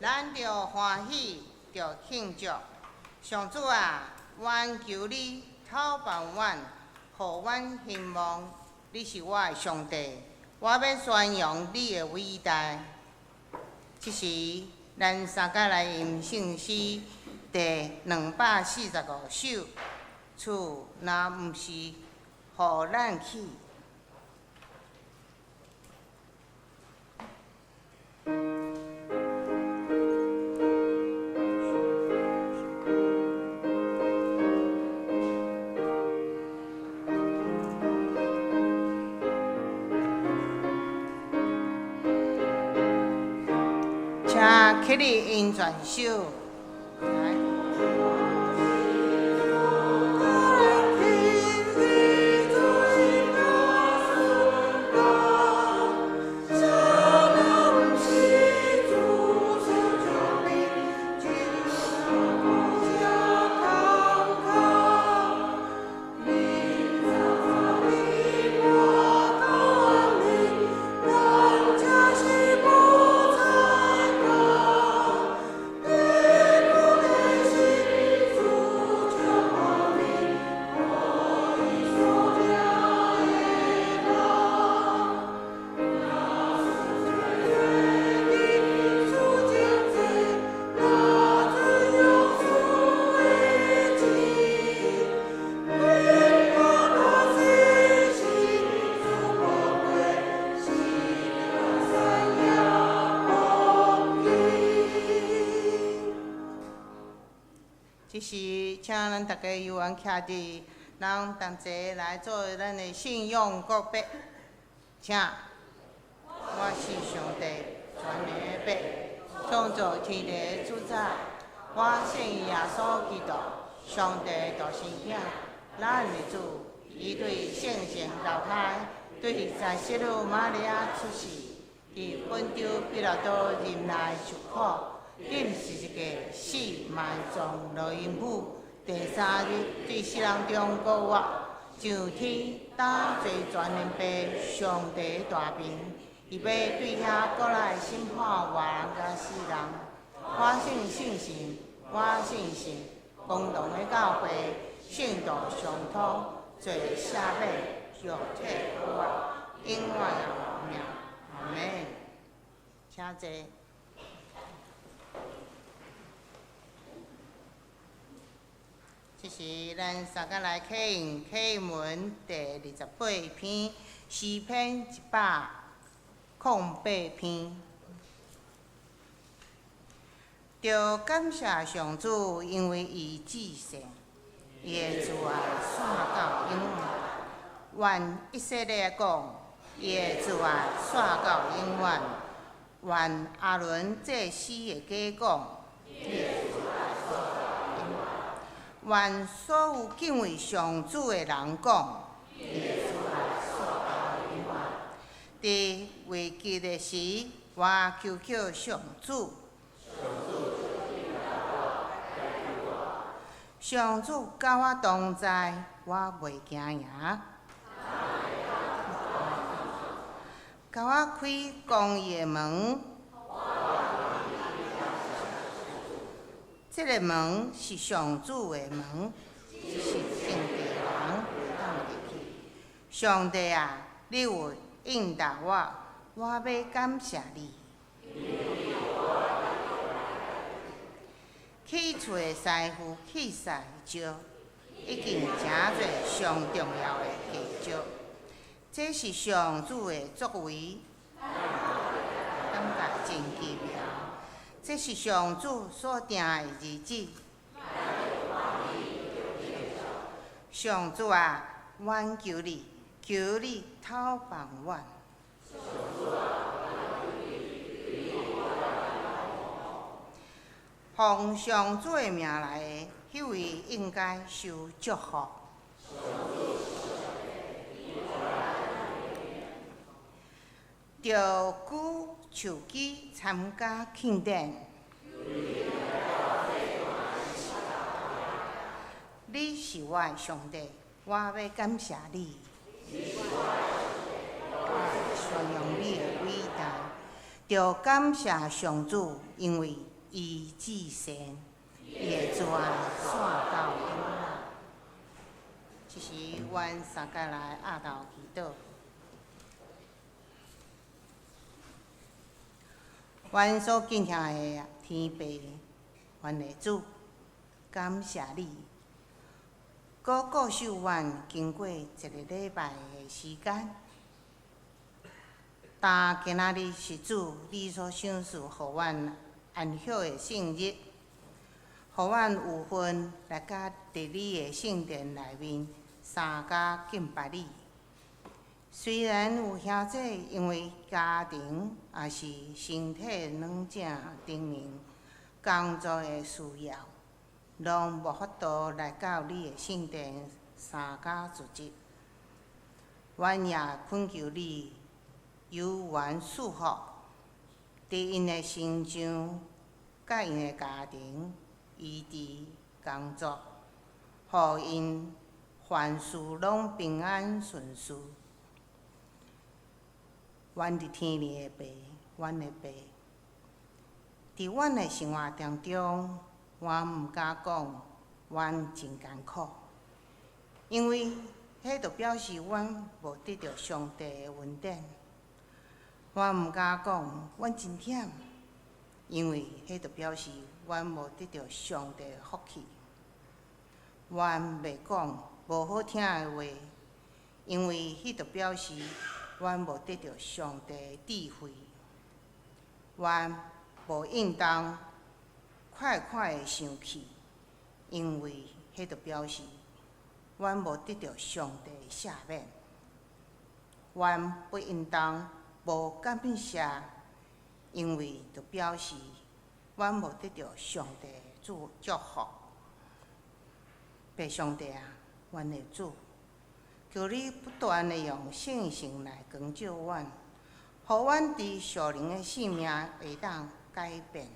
咱著歡喜，著慶祝。上主啊，阮求你透幫阮，予阮興旺。你是我的上帝，我欲宣揚你的偉大。這時，咱三個來吟聖詩第245首。主若毋是予咱去。請起立吟全首。來。這時，請咱逐家有緣徛佇，咱同齊來做咱的信仰告白。請，我信上帝，全能的父，創造天地的主宰。我信耶穌基督，上帝獨生囝，咱的主。伊對聖神投胎，對在聖女瑪利亞出世，佇本丟彼拉多忍耐受苦。釘十字架死埋葬落陰府，第三日對死人中復活，上天搭坐全能父上帝的大爿，伊欲對遐閣來審判活人佮死人。我信聖神，我信神，公同的教會，聖徒相通，罪赦免，肉體復活，永遠的活命。阿們。請坐。這時，咱三個來啟用啟文第28篇，詩篇108篇。著感謝上主，因為伊至聖，伊的慈愛線到永遠。願以色列講，伊的慈愛線到永遠。願亞倫祭司的家講，願所有敬畏上主的人講，佇危急的時，我求叫上主。上主佮我同在，我袂驚惶。共我開公義的門，這个門是上主的門，是正直的人會當入去。上帝啊，你有應答我，我欲感謝你。起厝的師傅去師石，已經成做上重要的基石。這是上主的作為，感覺真奇妙。這是上主所定的日子。上主啊，阮求你，求你透幫阮。奉上主的名來的，彼位應該受祝福。著舉手機參加慶典。你是我的上帝，我欲感謝你。我宣揚你的偉大。著感謝上主，因為伊至善，伊的慈愛煞到永遠。這時，阮三个來徛頭祈禱。阮所敬虔的天父，阮的主，感謝你，閣顧守阮經過一个禮拜的時間。但今仔日是主你所賞賜予阮安息的聖日，予阮有份來佮佇你的聖殿內面相佮敬拜你。雖然有兄弟因為家庭抑是身體軟正等等工作的需要，攏無法度來到你的聖殿相佮聚集，阮也懇求你由願賜福，佇𪜶的身上，佮𪜶的家庭，以及工作，予𪜶凡事攏平安順遂。阮佇天裡的爸，阮的爸，佇阮的生活當中，阮毋敢講阮真艱苦，因為彼就表示阮無得著上帝的恩典。阮毋敢講阮真忝，因為彼就表示阮無得著上帝的福氣。阮袂講無好聽的話，因為彼就表示阮無得著上帝的智慧。阮無應當快快的生氣，因為彼就表示阮無得著上帝的赦免。阮不應當無感謝，因為就表示阮無得著上帝的祝福。父上帝啊，阮的主，求你不斷的用聖神來光照阮，予阮佇屬靈的性命會當改變、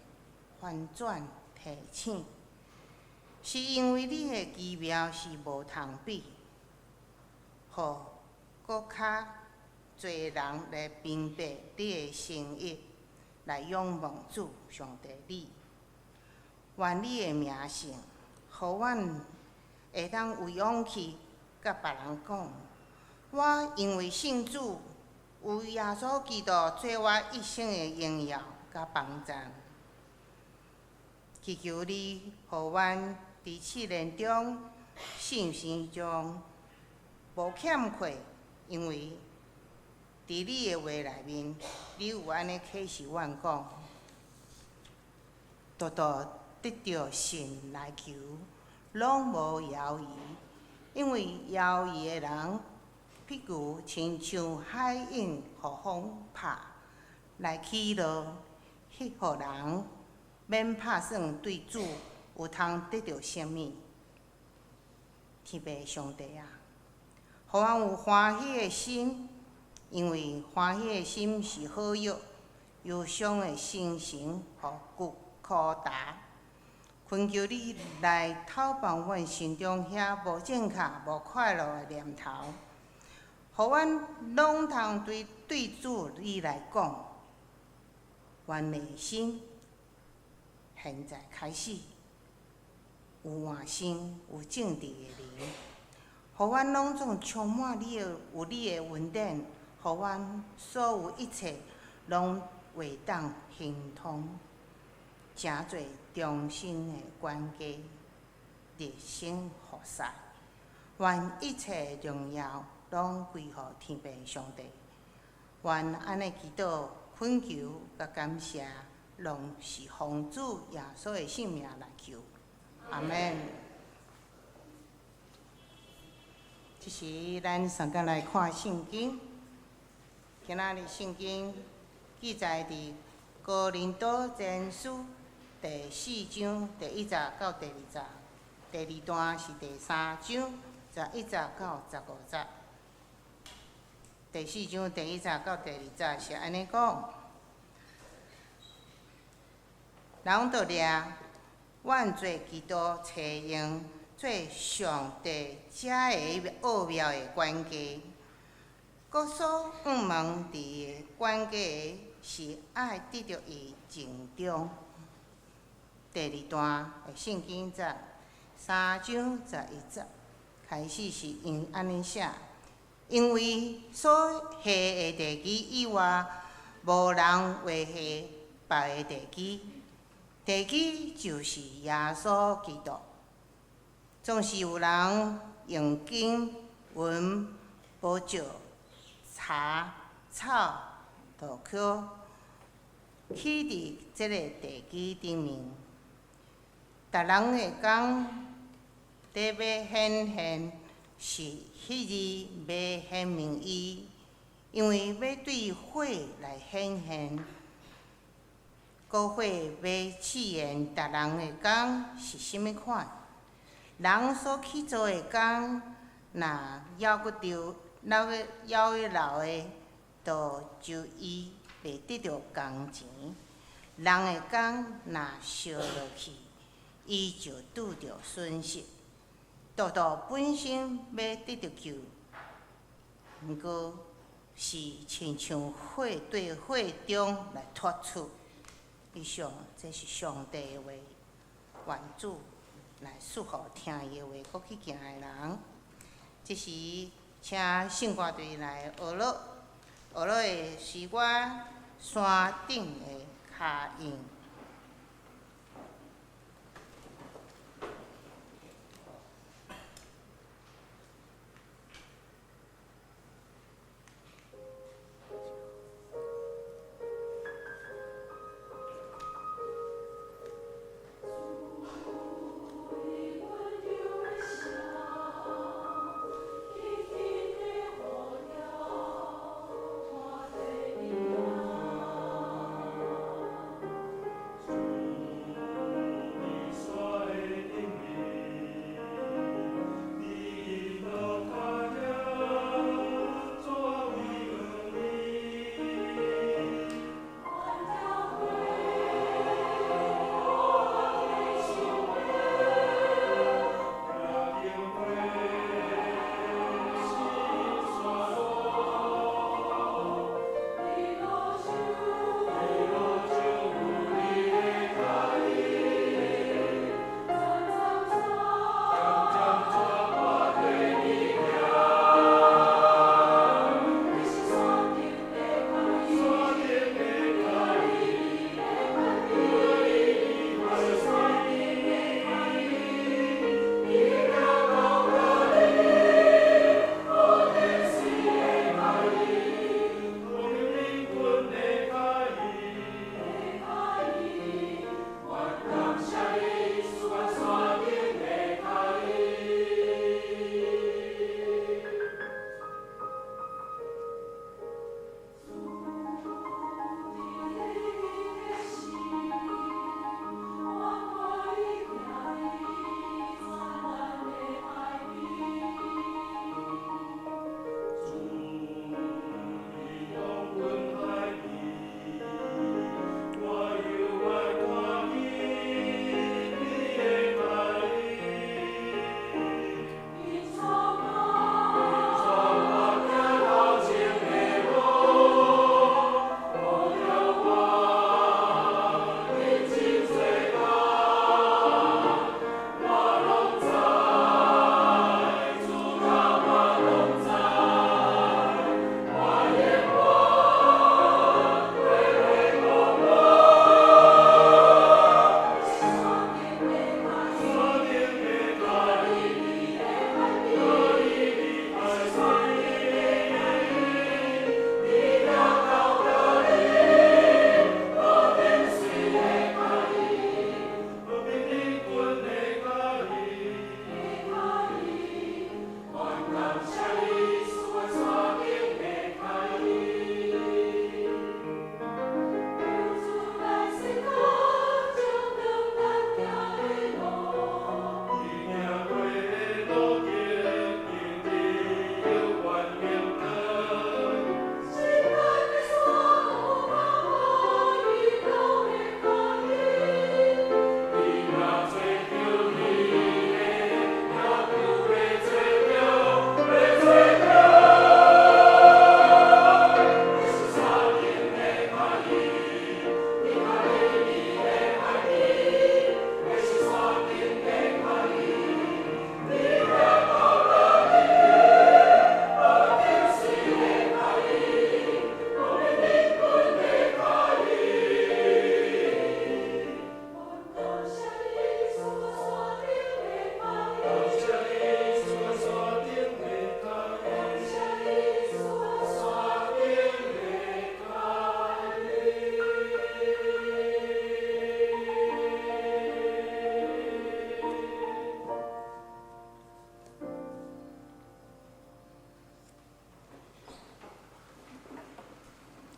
翻轉、提醒。是因為你的奇妙是無通比，予閣較濟人來明白你的心意，來仰望主上帝你。願你的名聲，予阮會當有勇氣佮別人講，我因為信主，有耶穌基督做我一生的榮耀佮幫贊。祈求你，予阮佇試煉中、信心中無欠缺，因為佇你的話內面，你有按呢啟示阮講，獨獨得著神來求，攏無猶豫，因為猶豫的人，譬如親像海湧予風拍來起落，彼號人免拍算對主有通得著啥物。天父上帝啊，予阮有歡喜的心，因為歡喜的心是好藥，憂傷的心情予骨箍焦。懇求你來透放阮心中遐無正確、無快樂的念頭，予阮攏通對對主你來講，阮的心現在開始有換心、有正直的靈，予阮攏總充滿你的有你的恩典，予阮所有一切攏會當亨通，成做忠心的管家，熱心服侍，願一切榮耀攏歸予天父上帝。願按呢祈禱、懇求佮感謝，攏是奉主耶穌的聖名來求。阿們。這時，咱相佮來看聖經。今仔日聖經記載佇哥林多前書第四章第一節到第二節，第二段是第三章11節到15節。第四章第一節到第二節是按呢講：人著掠阮做基督差用，做上帝這个奧妙的管家。閣所向望佇的管家是愛得著伊盡忠。第二段的聖經節，三章十一節開始是用按呢寫：因為所下的地基以外，無人畫下別的地基，地基就是耶穌基督。總是有人用金銀、寶石、柴草、塗巧，起佇這个地基頂面。逐人的工得欲顯現，是彼日欲顯明伊，因為欲對火來顯現。閣火欲試驗逐人的工是啥物款。人所去做的工，若猶閣著，猶閣猶會留的，就伊袂得著工錢。人的工若燒落去，伊就拄著損失。獨獨本身欲得著救，毋過是親像火對火中來脫出。以上這是上帝的話，願主來賜福聽伊的話，閣去行的人。這時，請聖歌隊來學樂，學樂的詩歌《山頂的跤印》。主，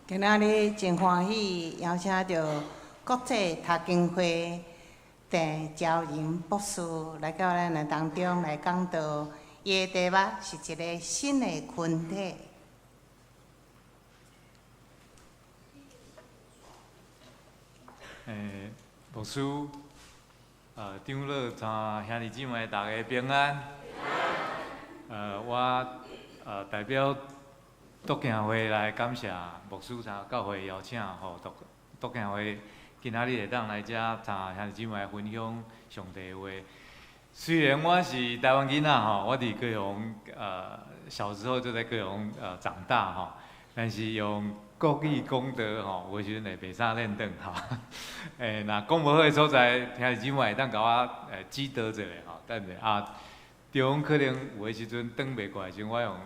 今仔日真歡喜邀請著國際讀經會鄭昭仁博士來到咱的當中來講道。伊的題目是一个新的群體。牧師，長老，參兄弟姊妹，大家平安。我代表讀經會來感謝牧師參教會邀請，予讀經會今仔日會當來遮參兄弟姊妹分享上帝話。雖然我是台灣囡仔吼，我佇高雄小時候就在高雄長大吼，但是用國語講道吼，有時陣會袂啥輪轉吼。若講無好的所在，兄弟姊妹會當共我指導一下吼。等下啊，中可能有的時陣轉袂過來時陣，我用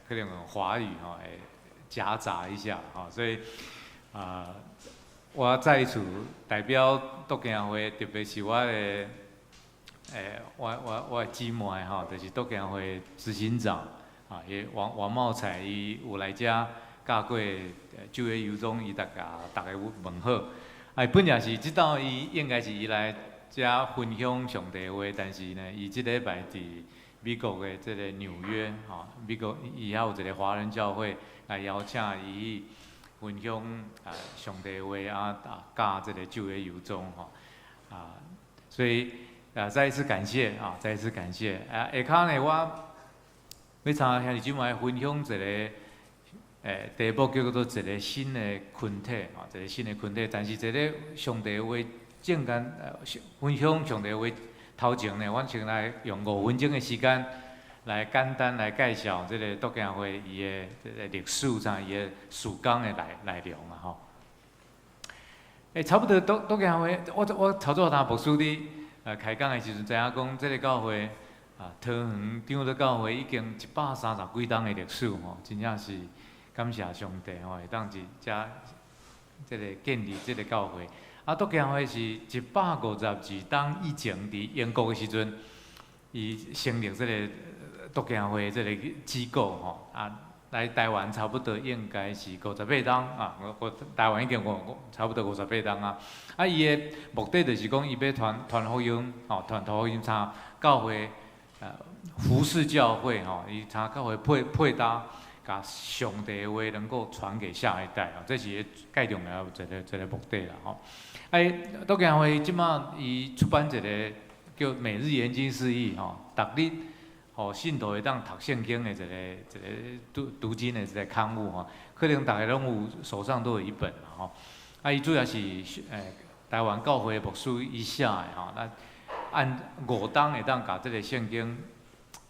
可能用華語吼會夾雜一下吼，所以啊，我再次代表讀經會，特別是我的我的姊妹吼，就是讀經會執行長啊，伊王茂才，伊有來遮教過就業遊蹤，伊逐共逐家問好。啊，本來是這道伊應該是伊來遮分享上帝話，但是呢，伊這禮拜佇美國的這個紐約吼，美國伊遐有一個華人教會來邀請伊去分享啊上帝話啊，教這個就業遊蹤吼啊，所以啊，再一次感謝啊，再一次感謝啊！下跤呢，我欲參兄弟姊妹分享一個題目，叫做一個新的群體啊，一個新的群體。但是這个上帝話正間分享上帝話頭前呢，我先來用5分鐘的時間來簡單來介紹這个讀經會伊的這个歷史，像伊的事工的內容啊吼。差不多讀經會，我頭拄仔牧師佇開講的時陣，知影講這个教會啊，桃園長老教會已經130幾冬的歷史吼，真正是感謝上帝吼，會當佇遮這个建立這个教會。啊，讀經會是152冬以前佇英國的時陣，伊成立這个讀經會這个機構吼，啊，來台灣差不多應該是58冬啊，我台灣已經差不多58冬啊。啊，伊的目的就是講，伊欲傳福音，吼，傳福音，參教會，服侍教會吼，伊參教會配搭，共上帝的話能夠傳給下一代啊，這是伊蓋重要一個目的啦吼。哎，讀經會這馬伊出版一個叫《每日研經釋義》吼，逐日予信徒會當讀聖經的一個讀經的一個刊物吼，可能逐家攏有手上都有一本啦吼。啊，伊主要是台灣教會牧師伊寫的吼，咱按5冬會當共這个聖經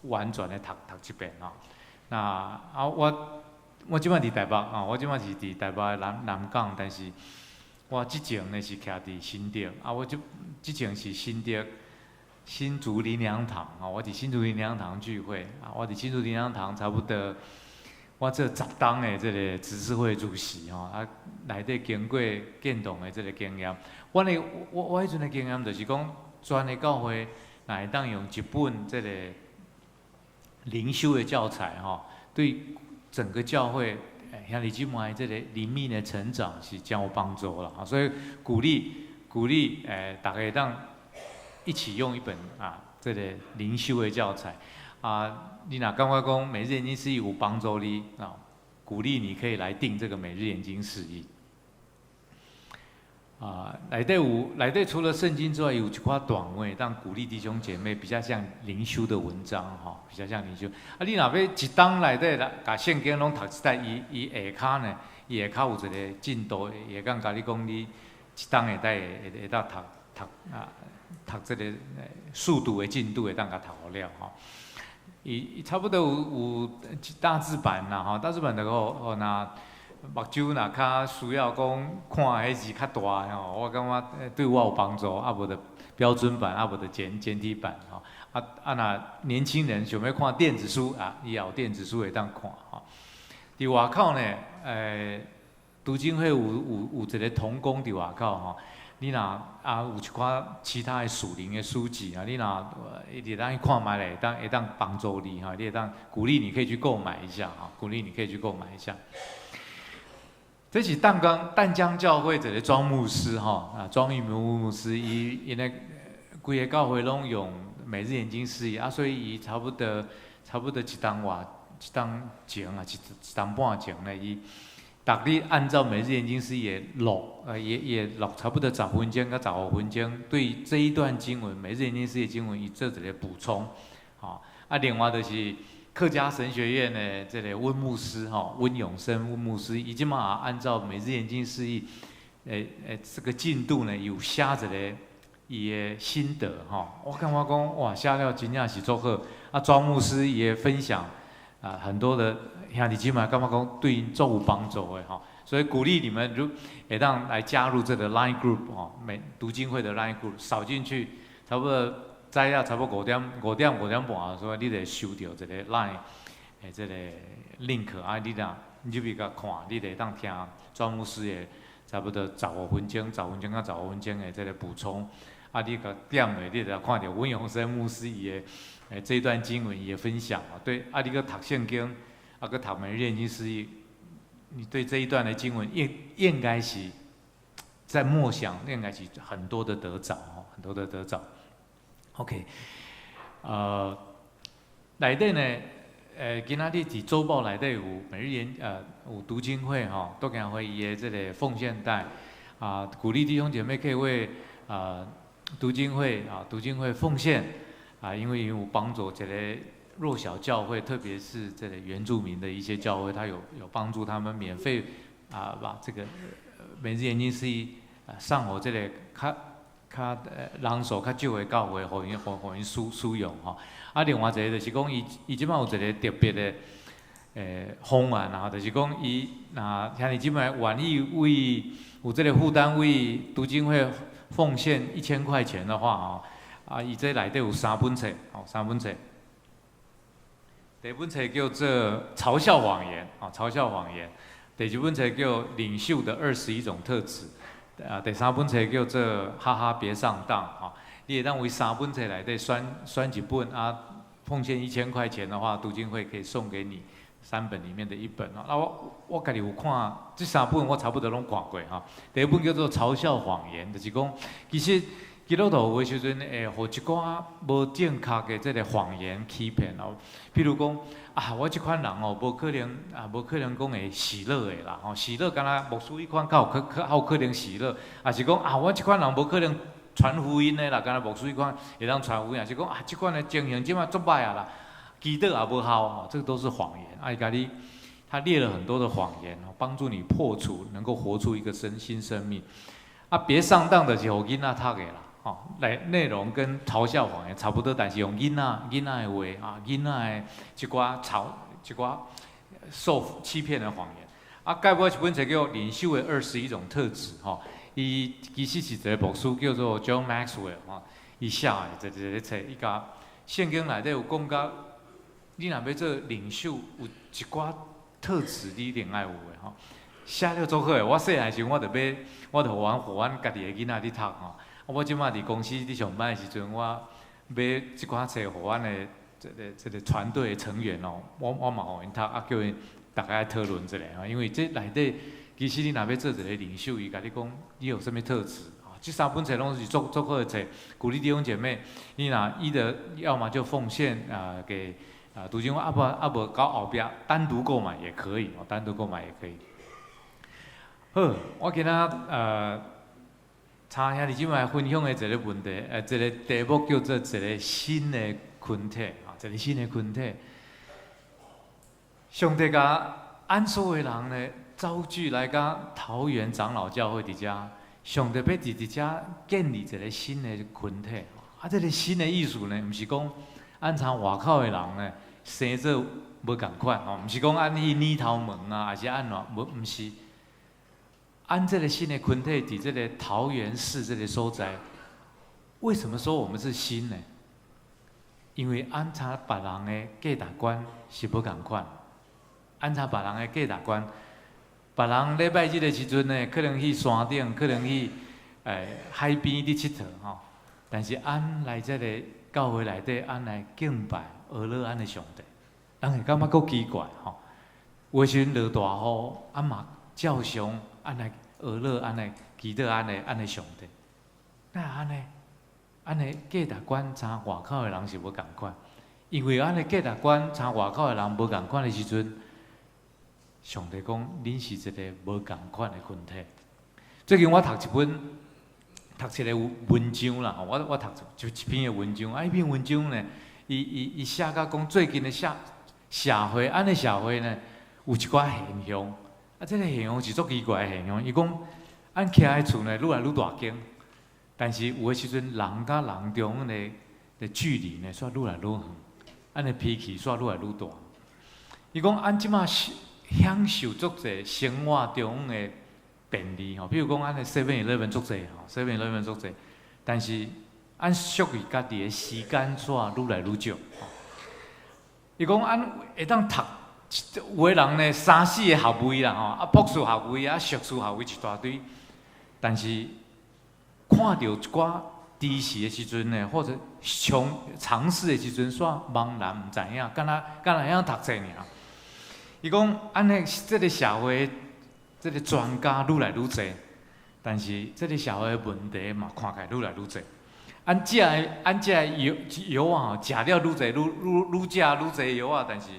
完全的讀一遍吼。那啊，我這擺佇台北啊，我這擺是佇台北的南港，但是我之前呢是徛佇新竹啊，我這前是新竹新竹靈糧堂啊，我佇新竹靈糧堂聚會啊，我佇新竹靈糧堂差不多，我做10冬的這個執事會主席吼，啊，內底經過建堂的這个經驗，我彼陣的經驗就是講，全个教會若會當用一本這个靈修的教材吼，對整個教會兄弟姊妹這个靈命的成長是真有幫助啦，所以鼓勵逐家當一起用一本啊，這个靈修的教材啊，你若感覺講每日研經釋義有幫助你啊，鼓勵你可以來訂這個每日研經釋義。啊，內底除了聖經之外，有一寡短文，當鼓勵弟兄姐妹比較像靈修的文章吼，比較像靈修。啊，你若欲一冬內底來共聖經攏讀一擺，伊下跤呢，伊下跤有一个進度，會當共你講你一冬會當會當讀這个速讀的進度會當共讀予了吼。伊差不多有大字版啦吼，大字版就講若目睭若較需要講看彼字較大吼，我感覺對我有幫助，啊無就標準版，啊無就簡體版吼。啊若年輕人想欲看電子書啊，伊也有電子書會當看吼。佇外口呢，讀經會有一个同工佇外口吼。你若啊有一寡其他的屬靈的書籍啊，你若會當去看覓咧，會當幫助你哈，你會當鼓勵你可以去購買一下哈，鼓勵你可以去購買一下。這是淡江淡江教會一個莊牧師吼，啊，莊玉明牧師，伊𪜶的規个教會攏用每日研經釋義啊，所以伊差不多一冬外一冬前啊，一冬半前呢，伊逐日按照每日研經釋義的錄，也錄差不多10分鐘到15分鐘，對這一段經文，每日研經釋義經文，伊做一個補充，吼。啊，另外就是客家神學院的這個溫牧師，吼，溫永生溫牧師，伊這馬按照每日研經釋義，這個進度呢，有寫一個伊的心得，吼。我感覺講，哇，寫了真正是足好。啊，莊牧師也分享啊，很多的兄弟姊妹感覺講對𪜶足有幫助的，吼。所以鼓勵你們，如會當來加入這個 Line Group，吼，每讀經會的 Line Group，掃進去，差不多。早啊，差不多5點、5點、5點半，所以你就收著一個 Line 的這個 link 啊，你若入去共看，你就會當聽莊牧師的差不多十五分鐘、十分鐘到十五分鐘的這個補充。啊，你共點的，你就看著溫永生牧師伊的這一段經文伊的分享啊。對，啊，你閣讀聖經，啊，閣讀每日研經釋義，你對這一段的經文應該是在默想，應該是很多的得著哦，很多的得著。OK，內底呢，今仔日佇週報內底有每日研有讀經會吼，讀經會伊的這個奉獻袋，啊，鼓勵弟兄姐妹可以為啊讀經會啊讀經會奉獻，啊，因為有幫助這個弱小教會，特別是這個原住民的一些教會，他有幫助他們免費啊把這個每日研經釋義送予這個較人數較少的教會，予𪜶使用吼。啊，另外一個就是講，伊這擺有一個特別的方案啊，就是講伊若兄弟姊妹願意為有這個負擔為讀經會奉獻1000塊錢的話吼，啊，伊這內底有三本冊，吼，三本冊。第一本冊叫做《嘲笑謊言》，哦，嘲笑謊言。第二本冊叫《領袖的21種特質》。啊，第三本冊叫做《哈哈別上當》吼，你會當為三本冊內底選一本啊，奉獻一千塊錢的話，讀經會可以送給你三本裡面的一本哦。啊，我家己有看這三本，我差不多攏看過吼。第一本叫做《嘲笑謊言》，就是講其實基督徒有的時陣會予一寡無正確的這個謊言欺騙哦。譬如講啊，我這款人哦，無可能啊，無可能講會喜樂的啦吼。喜樂敢若牧師彼款較有可能喜樂，抑是講啊，我這款人無可能傳福音的啦，敢若牧師彼款會當傳福音，抑是講啊，這款的情形這擺足歹啊啦，祈禱也無效吼，這個都是謊言。啊，伊共你，他列了很多的謊言哦，幫助你破除，能夠活出一個新生命。啊，別上當就是予囡仔讀的啦。吼，內內容跟嘲笑謊言差不多，但是用囡仔的話啊，囡仔的一寡嘲一寡受欺騙的謊言。啊，蓋尾一本冊叫《領袖的21種特質》吼，伊其實是一個牧師叫做 John Maxwell 吼，伊寫的一個冊，伊共聖經內底有講到，你若欲做領袖，有一寡特質你一定愛有的吼。寫了足好的，我細漢時我就買，我就予阮家己的囡仔咧讀吼。我這擺佇公司佇上班的時陣，我買這款冊予阮的這個團隊的成員哦，我嘛予𪜶讀，啊叫𪜶逐家來討論一下吼。因為這內底其實你若欲做一個領袖，伊共你講你有啥物特質啊？這三本冊攏是足好的冊，鼓勵弟兄姐妹，你若伊的要麼就奉獻啊給啊讀經會，啊無到後壁單獨購買也可以哦，單獨購買也可以。好，我今仔參兄弟姊妹分享的一個問題，一個題目叫做一個新的群體，啊，一個新的群體。上帝共按所有人呢，召聚來到桃園長老教會佇遮，上帝欲佇遮建立一個新的群體。啊，這個新的意思呢，毋是講按像外口的人呢，生做無仝款吼，毋是講按去乳頭毛啊，抑是按怎，無，毋是。按這個新的群體佇這個桃園市這個所在，為什麼說我們是新呢？因為按像別人的價值觀是無仝款，按像別人的價值觀，別人禮拜日的時陣呢，可能去山頂，可能去海邊佇𨑨迌吼。但是按來這個教會內底，按來敬拜、學樂按的上帝，人會感覺閣奇怪吼。有的時陣落大雨，啊嘛照常按呢呵咾，按呢祈禱，按呢按呢上帝。哪會按呢？按呢價值觀參外口的人是無仝款，因為按呢價值觀參外口的人無仝款的時陣，上帝講恁是一个無仝款的群體。最近我讀一本，讀一个文章啦，我讀就一篇的文章，啊，彼篇文章呢，伊寫甲講最近的社會，按呢社會呢，有一寡現象，啊，這个現象是足奇怪的現象。伊講，按徛的厝呢，愈來愈大間，但是有的時陣人佮人中間的距離呢，煞愈來愈遠，按呢脾氣煞愈來愈大。伊講，按這馬享受足濟生活中的便利吼，比如講按呢 Seven Eleven 足濟吼，Seven Eleven 足濟，但是按屬於家己的時間煞愈來愈少。伊講按會當讀，有的人呢三四个學位啦吼，啊博士學位啊碩士學位一大堆，但是看著一寡知識的時陣呢，或者嘗嘗試的時陣，煞茫然毋知影，敢若會曉讀冊爾。伊講按呢，這个社會，這个專家愈來愈濟，但是這个社會的問題嘛，看起來愈來愈濟。按食的按食的藥藥啊，食了愈濟愈愈愈食愈濟藥啊，但是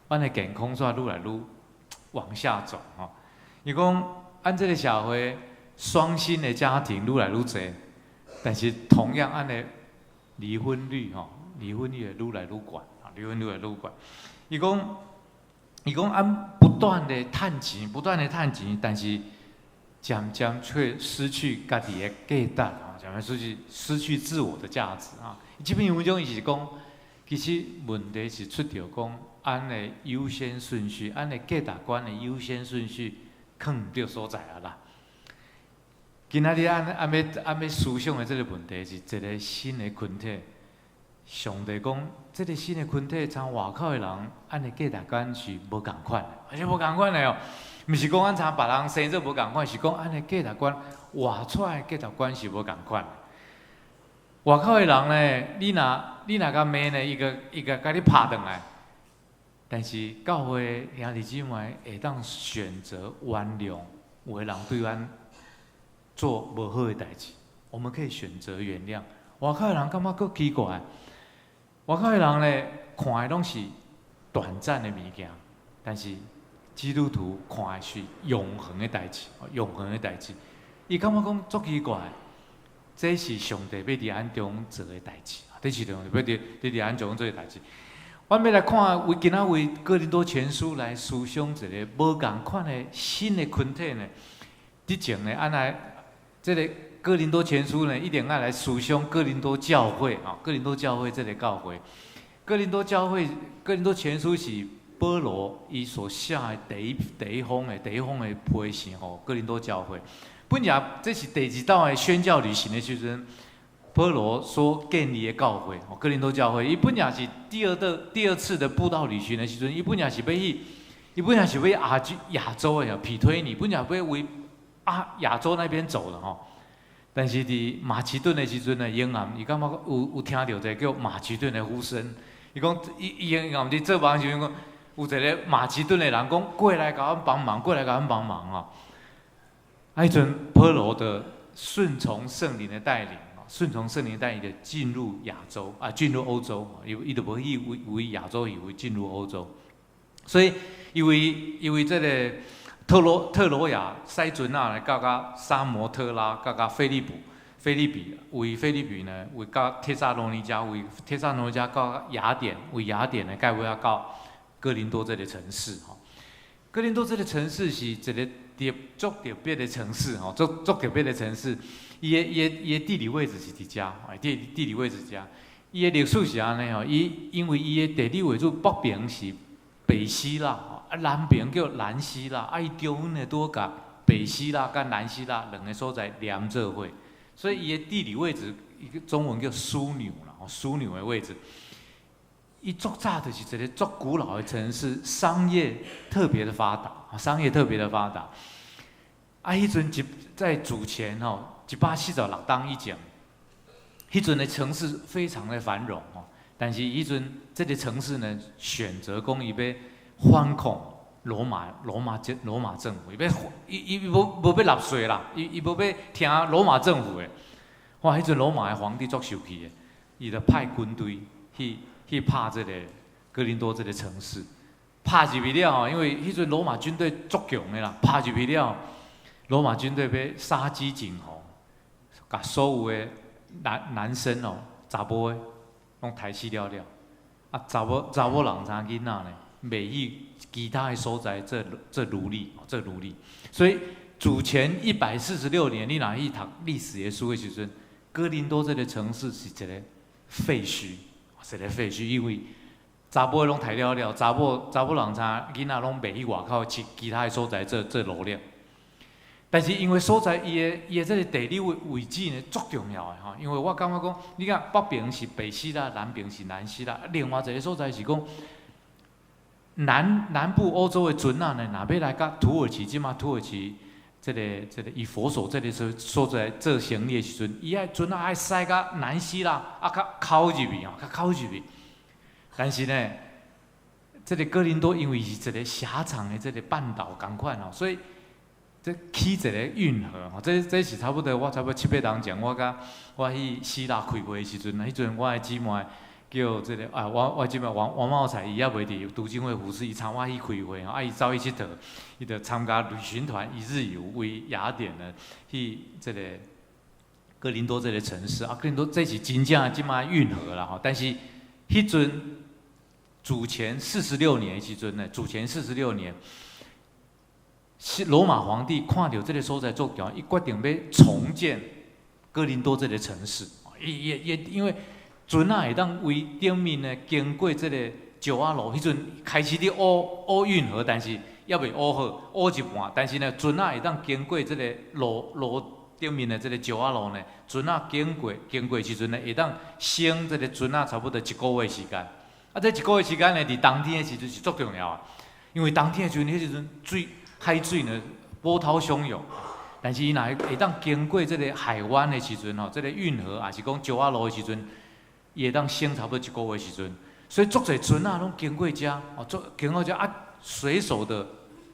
阮的健康煞愈來愈往下走吼。伊講按這个社會，雙薪的家庭愈來愈濟，但是同樣按呢離婚率吼，離婚率會愈來愈懸，啊，離婚率會愈懸。伊講按不斷的趁錢，不斷的趁錢，但是漸漸卻失去家己的價值，吼，漸漸失去自我的價值啊。這篇文章伊是講，其實問題是出著講，按的優先順序，按的價值觀的優先順序，囥毋對所在啊啦。今仔日按欲思想的這个問題是一个新的群體。上帝講，這个新的群體，參外口的人，按的價值觀是無仝款的，而且無仝款的哦。毋是講按參別人生做無仝款，是講按的價值觀活出來的價值觀是無仝款的。外口的人呢，你若共罵呢，伊個共你拍轉來。但是教會兄弟姊妹會當選擇原諒有的人對阮做無好的代誌，我們可以選擇原諒。外口的人感覺閣奇怪，外口的人呢，看的攏是短暫的物件，但是基督徒看的是永恆的代誌，永恆的代誌。伊感覺講足奇怪，這是上帝欲佇咱中做的代誌，這是上帝欲佇咱中做的代誌。阮欲來看為今仔為哥林多前書來思想一个無仝款的新的群體呢。之前呢，按來這个哥林多前書呢，一定愛來思想哥林多教會啊，哥林多教會這个教會。哥林多教會，哥林多前書是保羅伊所寫的第一封的批信予哥林多教會。本來這是第二道的宣教旅行的時陣，保羅所建立的教會，哥林多教會。伊本來是第二次的布道旅行的時陣，伊本來是欲亞洲的庇推尼，本來欲為亞洲那邊走的吼。但是佇馬其頓的時陣呢，仍然伊感覺有聽著一个叫馬其頓的呼聲。伊講伊伊仍然佇做夢時陣講，有一个馬其頓的人講過來共阮幫忙，過來共阮幫忙吼。啊，彼陣保羅的順從聖靈的帶領，順從聖靈帶領的進入亞洲啊，進入歐洲，伊就無去為亞洲，伊為進入歐洲。所以，因為這个特洛亞駛船仔來到甲薩摩特拉，到甲腓立比，為腓立比呢，為到帖撒羅尼迦，為帖撒羅尼迦到雅典，為雅典呢，蓋尾仔到哥林多這个城市吼。哥林多這个城市是一个足特別的城市吼，足特別的城市。伊的地理位置是佇遮，地理位置遮。伊的歷史是按呢吼，伊因為伊的地理位置北邊是北希臘，啊南邊叫南希臘，啊伊中間呢拄好共北希臘佮南希臘兩个所在連做伙，所以伊的地理位置，一个中文叫樞紐啦，樞紐的位置。伊足早就是一个足古老的城市，商業特別的發達，商業特別的發達。啊，彼陣一在主前吼146冬以前，彼陣的城市非常的繁榮哦。但是彼陣這个城市呢，選擇講伊欲反抗羅馬帝國，伊欲羅馬政府，伊欲伊伊無無欲納稅啦，伊伊無欲聽羅馬政府的。哇！彼陣羅馬的皇帝足受氣的，伊就派軍隊去去拍這個哥林多這個城市，拍入去了吼，因為彼陣羅馬軍隊足強的啦，拍入去了，羅馬軍隊欲殺雞儆猴，共所有的男男生哦，查埔的攏刣死了了，啊，查某查某人參囡仔呢，賣去其他的所在做做奴隸，做奴隸。所以主前146年，你若去讀歷史的書的時陣，哥林多這個城市是一個廢墟，是一個廢墟，因為查某的攏刣了了，查某查某人參囡仔攏賣去外口去其他的所在做做奴隸。但是因為所在伊的伊的這個地理位位置呢，足重要的吼。因為我感覺講，你看北邊是北希臘，南邊是南希臘，另外一個所在是講南南部歐洲的船仔呢，若欲來佮土耳其，這馬土耳其這個這個以弗所這個所所在做生意的時陣，伊愛船仔愛駛到南希臘，啊較口入去吼，較口入去。但是呢，這個哥林多因為是一個狹長的這個半島仝款吼，所以這起一個運河吼，這這是差不多我差不多七八年前，我佮我去希臘開會的時陣，彼陣我的姊妹叫這個啊，我我姊妹王王茂才，伊猶未佇讀經會服侍，伊參我去開會吼，啊，伊走去𨑨迌，伊就參加旅行團一日遊，為雅典呢去這個哥林多這個城市啊，哥林多這是真正這馬運河啦吼，但是彼陣主前四十六年的時陣呢，主前四十六年。是羅馬皇帝看著這個所在足重要，伊決定欲重建哥林多這個城市。伊伊伊，因為船仔會當為頂面呢經過這個石仔路，彼陣開始佇挖挖運河，但是猶未挖好，挖一半。但是呢，船仔會當經過這個路路頂面的這個石仔路呢，船仔經過經過時陣呢，會當省這個船仔差不多一個月時間。啊，這一個月時間呢，佇冬天的時陣是足重要的，因為冬天的時陣，彼時陣水海水呢波濤洶湧，但是伊若會當經過這個海灣的時陣吼，這個運河抑是講石仔路的時陣，伊會當省差不多一個月時陣，所以足濟船仔攏經過遮，哦，足經過遮啊，水手的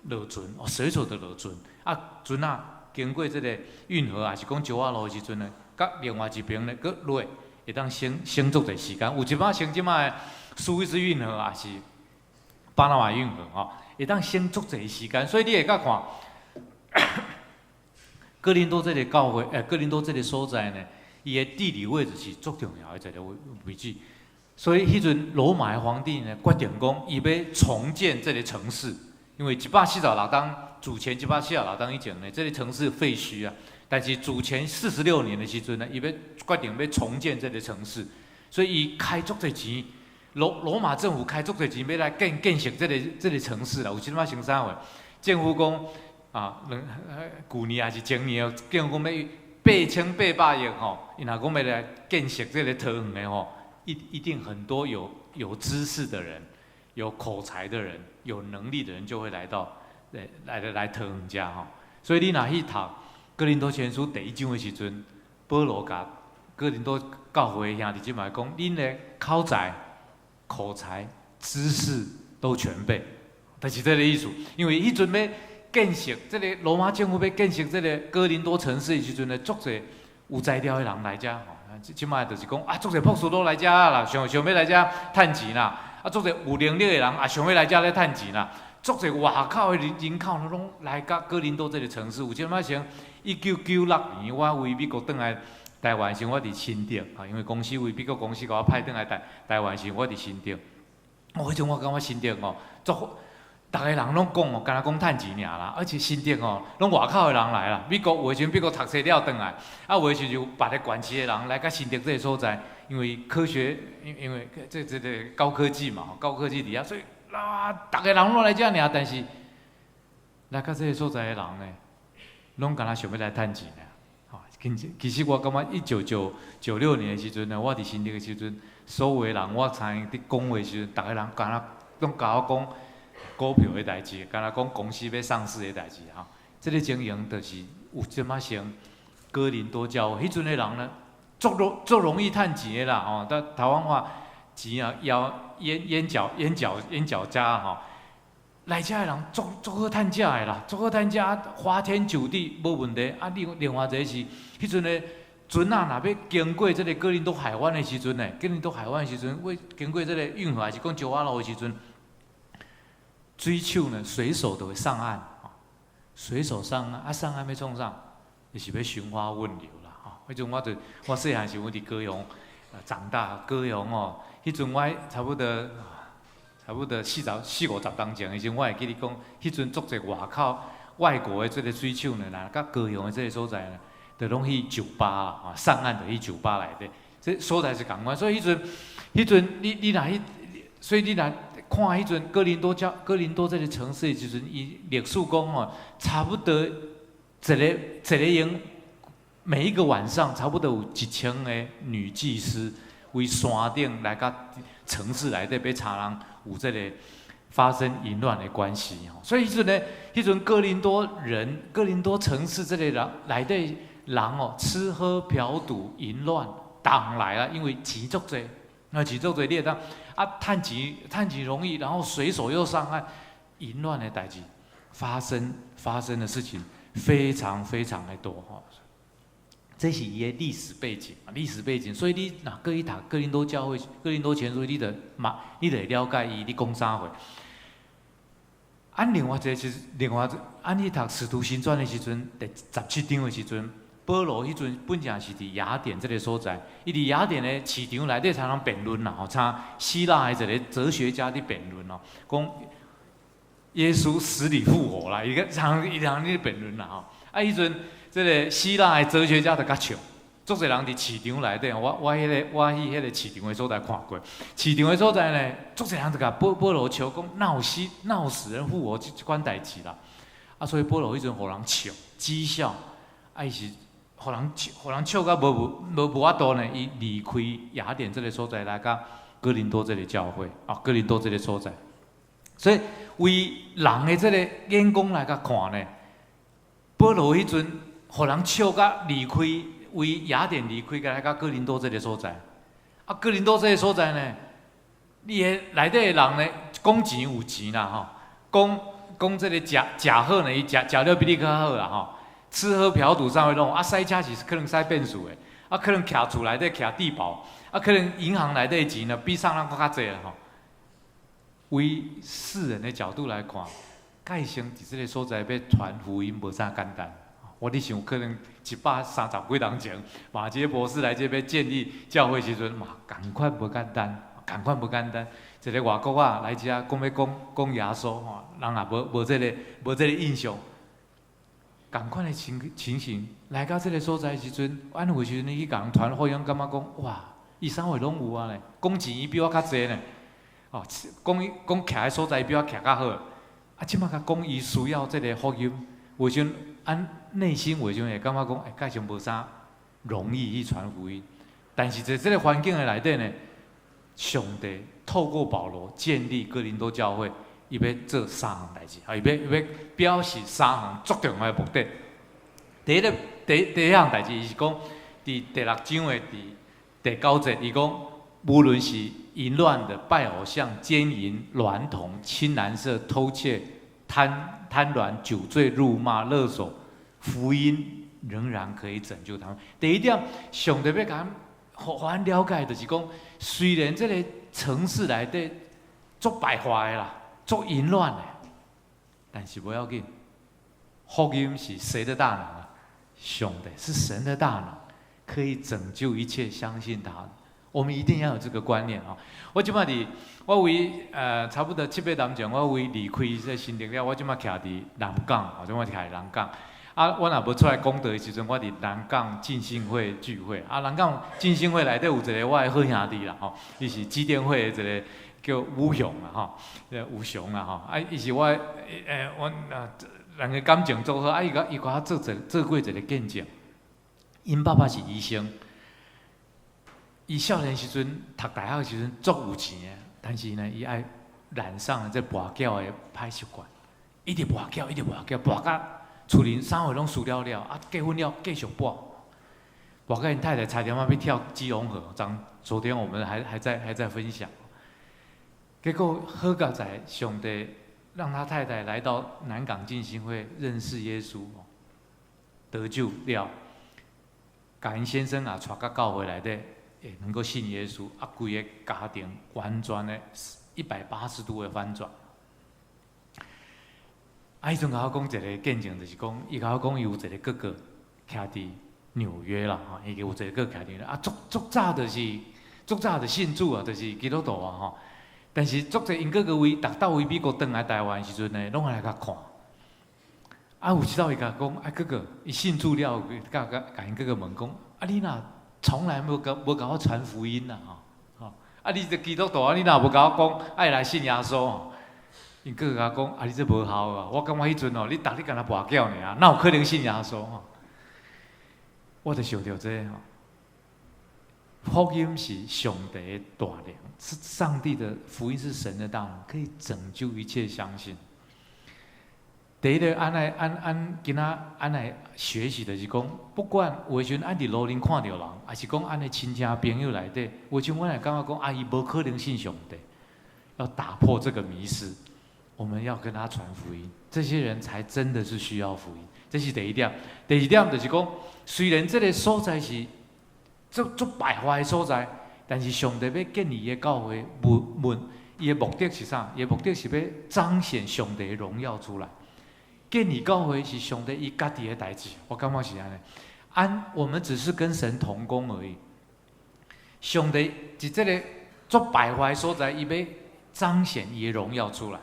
落船，哦，水手的落船，啊，船仔經過這個運河抑是講石仔路的時陣呢，佮另外一邊呢，閣落會當省省足濟時間。有一擺像這擺的蘇伊士運河，抑是巴拿馬運河吼，會當省足濟時間，所以你會佮看，哥林多這個教會，哥林多這個所在呢，伊的地理位置是足重要的一個位位置。所以彼陣羅馬的皇帝呢，決定講，伊欲重建這個城市，因為146冬，主前一百四十六冬以前呢，這個城市廢墟啊。但是主前四十六年的時陣呢，伊欲決定欲重建這個城市，所以伊開足濟錢。羅羅馬政府開足濟錢欲來建建設這個這個城市啦，有這擺成啥貨？政府講啊，兩舊年抑是前年，政府講欲8800億吼，伊若講欲來建設這個桃園的吼，一一定很多有有知識的人、有口才的人、有能力的人就會來到來來來桃園遮吼。所以你若去讀哥林多前書第一章的時陣，保羅共哥林多教會兄弟姊妹講，恁的口才、口才、知識都全備，就是這個意思。因為彼陣欲建設這個羅馬政府欲建設這個哥林多城市的時陣呢，足濟有才調的人來遮吼。這擺就是講啊，足濟博士攏來遮啦，想想欲來遮趁錢啦。啊，足濟有能力的人也想欲來遮咧趁錢啦。足濟外口的人人口攏來到哥林多這個城市。有這擺像1996年，我為美國轉來台灣時，我佇新竹啊，因為公司為美國公司共我派轉來台台灣時，我佇新竹。哦，彼陣我感覺新竹哦，足，逐个人攏講哦，敢若講趁錢爾啦。而且新竹哦，攏外口的人來啦。美國有的時陣美國讀冊了轉來，啊有的時陣就別个縣市的人來到新竹這個所在，因為科學，因因為這這個高科技嘛，高科技佇遐，所以啊，逐个人攏來遮爾。但是來到這個所在的人呢，攏敢若想欲來趁錢爾。其其實我感覺1996年的時陣呢，我佇新竹的時陣，所有的人我參與佇講話時陣，逐个人敢若攏共我講股票的代誌，敢若講公司欲上市的代誌吼。這個情形就是有這麼像哥林多教會，彼陣的人呢，足容足容易趁錢的啦吼。但台灣話錢啊，腰眼眼角眼角眼角加吼。來遮的人足足好趁食的啦，足好趁食，花天酒地無問題。啊，另外一個是，彼陣的船仔若欲經過這個哥林多海灣的時陣呢，哥林多海灣的時陣，欲經過這個運河，還是講石瓦路的時陣，水手呢，水手都會上岸，水手上岸，啊上岸欲創啥？就是欲尋花問柳啦，吼。彼陣我就我細漢時，我佇高雄長大，高雄哦，彼陣我差不多四五十冬前的時陣，我會記得講，彼陣足濟外口外國的這個水手呢，來到高雄的這個所在呢，就攏去酒吧啦，上岸就去酒吧內底，這所在是仝款。所以彼陣你若去，所以你若看彼陣哥林多這個城市的時陣，伊歷史講吼，差不多一個一個鐘，每一個晚上差不多有1000個女祭司為山頂來到城市內底欲查人有這個發生淫亂的關係吼。所以彼陣呢，彼陣哥林多人、哥林多城市這個人內底人哦，吃喝嫖賭淫亂，當來啊，因為錢足濟，那錢足濟，你會當啊，趁錢趁錢容易，然後水手又上岸，淫亂的代誌發生的事情非常非常的多吼。這是伊的歷史背景，歷史背景，所以你若閣去讀哥林多教會、哥林多前書，你就嘛，你就會了解伊咧講啥貨。啊，另外一個是另外，按你讀使徒行傳的時陣，第17章的時陣，保羅彼陣本正是佇雅典這個所在，伊佇雅典的市場內底常常辯論啦，吼，參希臘的一個哲學家佇辯論哦，講耶穌死裡復活啦，伊個常伊常咧辯論啦，吼，啊，彼陣這個希臘的哲學家就共笑，足濟人佇市場內底，我去彼個市場的所在看過，市場的所在呢，足濟人就共保羅笑講，哪有死人復活這款代誌啦？啊，所以保羅彼陣予人笑，譏笑，啊，伊是予人笑甲無法度呢，伊離開雅典這個所在來到哥林多這個教會，啊，哥林多這個所在。所以為人的這個眼光來共看呢，保羅彼陣予人笑甲離開，為雅典離開，來到哥林多這個所在。啊，哥林多這個所在呢，你的內底的人呢，講錢有錢啦吼，講講這個食食好呢，伊食食了比你較好啦吼。吃喝嫖賭啥物攏，啊，駛車是可能駛變速的，啊，可能徛厝內底徛帝寶，啊，可能銀行內底的錢呢比啥人閣較濟啦吼。為世人的角度來看，蓋生佇這個所在欲傳福音無啥簡單。我佇想，可能130幾年前，馬傑博士來這欲建立教會時陣嘛，仝款無簡單，仝款無簡單。一個外國仔來遮講欲講講耶穌吼，人也無這個印象。仝款的情形，來到這個所在時陣，按有時陣你去共人傳福音，感覺講哇，伊啥貨攏有啊咧，講錢伊比我較濟呢。哦，講伊講徛的所在比我徛較好。啊，這擺共講伊需要這個福音，有時陣按內心有時陣會感覺講，欸，蓋像無啥容易去傳福音。但是佇這個環境的內底呢，上帝透過保羅建立哥林多教會，伊欲做三項代誌，啊，伊欲表示三項足重要的目的。第一個第一項代誌，伊是講，佇第六章的佇第九節，伊講無論是淫亂的、拜偶像、姦淫、孌童、青藍色、偷竊、貪婪、酒醉、辱罵、勒索，福音仍然可以拯救他們。第一點，上帝欲共咱予咱了解，就是講，雖然這個城市內底足敗壞的啦，足淫亂的，但是無要緊，福音是誰的大能啊？上帝是神的大能，可以拯救一切相信他的。我們一定要有這個觀念啊！我這擺佇，我為差不多七八年前，我為離開這新竹了，我這擺徛佇南港，我這擺徛佇南港。啊，我若無出來講道的時陣，我佇南港浸信會聚會。啊，南港浸信會內底有一個我的好兄弟啦，吼，伊是基甸會的一個叫吳雄啊，吼，吳雄啊，吼，啊，伊是我阮啊，兩個感情足好，啊，伊共我做過一個見證。𪜶爸爸是醫生。伊少年時陣讀大學的時陣足有錢的，但是呢，伊愛染上了這跋筊的歹習慣，一直跋筊，一直跋筊，跋甲厝裡啥貨攏輸了了，啊，結婚了繼續跋，跋甲𪜶太太差點仔欲跳基隆河。昨昨天我們還在分享，結果好佳哉上帝讓他太太來到南港浸信會認識耶穌，得救了，共𪜶先生也帶到教會內底，會能夠信耶穌，啊，規个家庭完全的180度的翻轉。啊，彼陣共我講一个見證，就是講，伊共我講伊有一个哥哥，徛佇紐約啦，吼，伊有一個哥哥徛佇，啊，足足早就是足早就信主啊，就是基督徒啊，吼。但是足濟𪜶哥哥為逐擺為美國轉來台灣時陣呢，攏愛來共看。啊，有一擺伊共講，啊哥哥，伊信主了，共共共𪜶哥哥問講，啊你若從來無共我傳福音啊，吼，吼，啊你這基督徒啊，你若無共我講愛來信耶穌？𪜶哥哥共講，啊你這無孝啊！我感覺彼陣哦，你逐日干焦跋筊爾，哪有可能信耶穌？吼？我就想著這个吼，福音是上帝的大能，是上帝的福音是神的大能，可以拯救一切相信。第一个，按來按按今仔按來學習就是講，不管有的時陣按佇路頂看著人，抑是講按的親戚朋友內底，有的時陣阮會感覺講，啊伊無可能信上帝，要打破這個迷思，我們要跟他傳福音，這些人才真的是需要福音。這是第一點。第二點就是講，雖然這个所在是足足敗壞的所在，但是上帝欲建立伊的教會，無問伊的目的是啥？伊的目的是欲彰顯上帝的榮耀出來。建立教會是上帝伊家己的代誌，我感覺是按呢。按我們只是跟神同工而已。上帝佇這个足敗壞所在，伊欲彰顯伊的榮耀出來。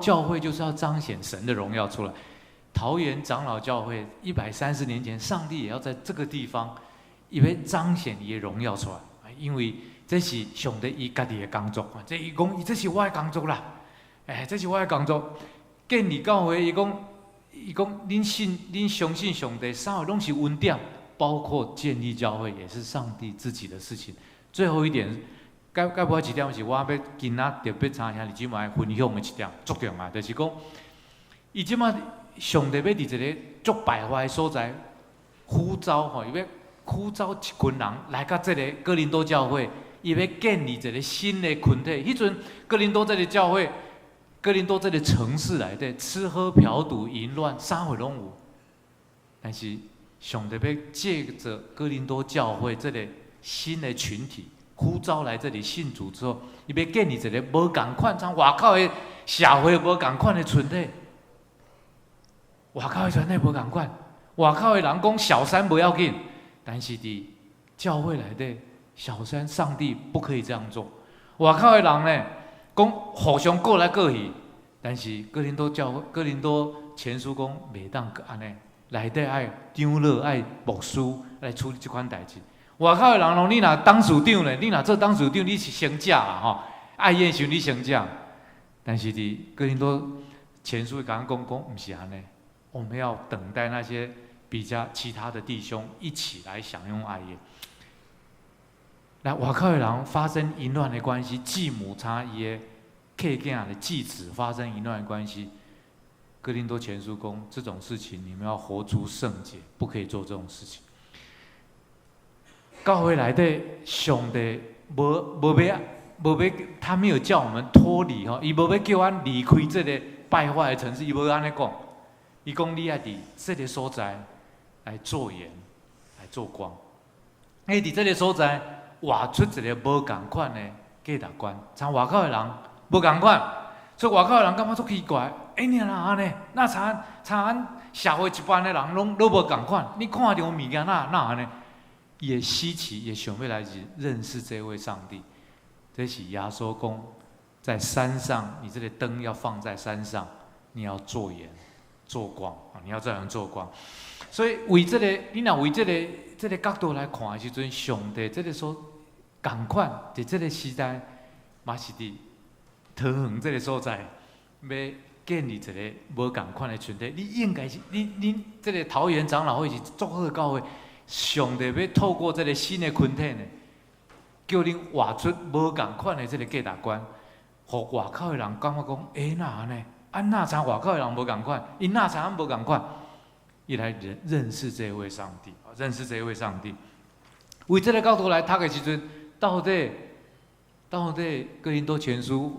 教會就是要彰顯神的榮耀出來。桃園長老教會130年前，上帝也要在這個地方，伊欲彰顯伊的榮耀出來。因為這是上帝伊家己的工作。這伊講，這是我的工作啦。欸，這是我的工作。建立教會，伊講，伊講，恁信，恁相信上帝，啥物攏是恩典，包括建立教會也是上帝自己的事情。最後一點，該尾一點是我欲今仔特別請兄弟姊妹分享的一點，足重要，就是講，伊這馬上帝欲佇一个足敗壞的所在呼召吼，伊欲呼召一群人來到這个哥林多教會，伊欲建立一个新的群體。彼陣哥林多這个教會，哥林多這个城市內底，吃喝嫖賭淫亂，啥貨攏有。但是上帝欲藉著哥林多教會這个新的群體呼召來這裡信主之後，伊欲建立一个無仝款，像外口的社會無仝款的群體。外口的群體無仝款，外口的人講小三無要緊，但是佇教會內底，小三上帝不可以這樣做。外口的人呢，講互相過來過去，但是哥林多教會、哥林多前書講袂當按呢，內底愛長老、愛牧師來處理這款代誌。外口的人攏，你若董事長咧，你若做董事長，你是先食啦吼，愛宴時你先食。但是佇哥林多前書共咱講講，毋是按呢，我們要等待那些比較其他的弟兄一起來享用愛宴。來外口的人發生淫亂的關係，繼母參伊的契囝的繼子發生淫亂的關係。哥林多前書講這種事情，你們要活出聖潔，不可以做這種事情。教會內底，上帝無欲無欲，他沒有叫我們脫離吼，伊無欲叫阮離開這個敗壞的城市，伊無按呢講。伊講你愛佇這个所在來做鹽，來做光。你佇這个所在活出一个無仝款的價值觀，像外口的人無仝款，所以外口的人感覺足奇怪。欸，你若按呢？若像像咱社會一般的人攏攏無仝款？你看著物件哪哪按呢？伊會稀奇，也想欲來認識這位上帝。這是耶穌講，在山上，你這個燈要放在山上，你要做鹽、做光啊！你要這樣做光。所以為這個，你若為這個角度來看的時陣，上帝這个所仝款，佇這个時代，嘛是佇桃園這个所在，欲建立一個無仝款的群體。你應該是，你恁這个桃園長老會是足好的教會，上帝欲透過這个新的群體呢，叫恁活出無仝款的這个價值觀，予外口的人感覺講，欸，哪按呢？啊，哪像外口的人無仝款？𪜶哪像無仝款？伊來認識這位上帝，認識這位上帝。為這个角度來讀的時陣，到底哥林多前書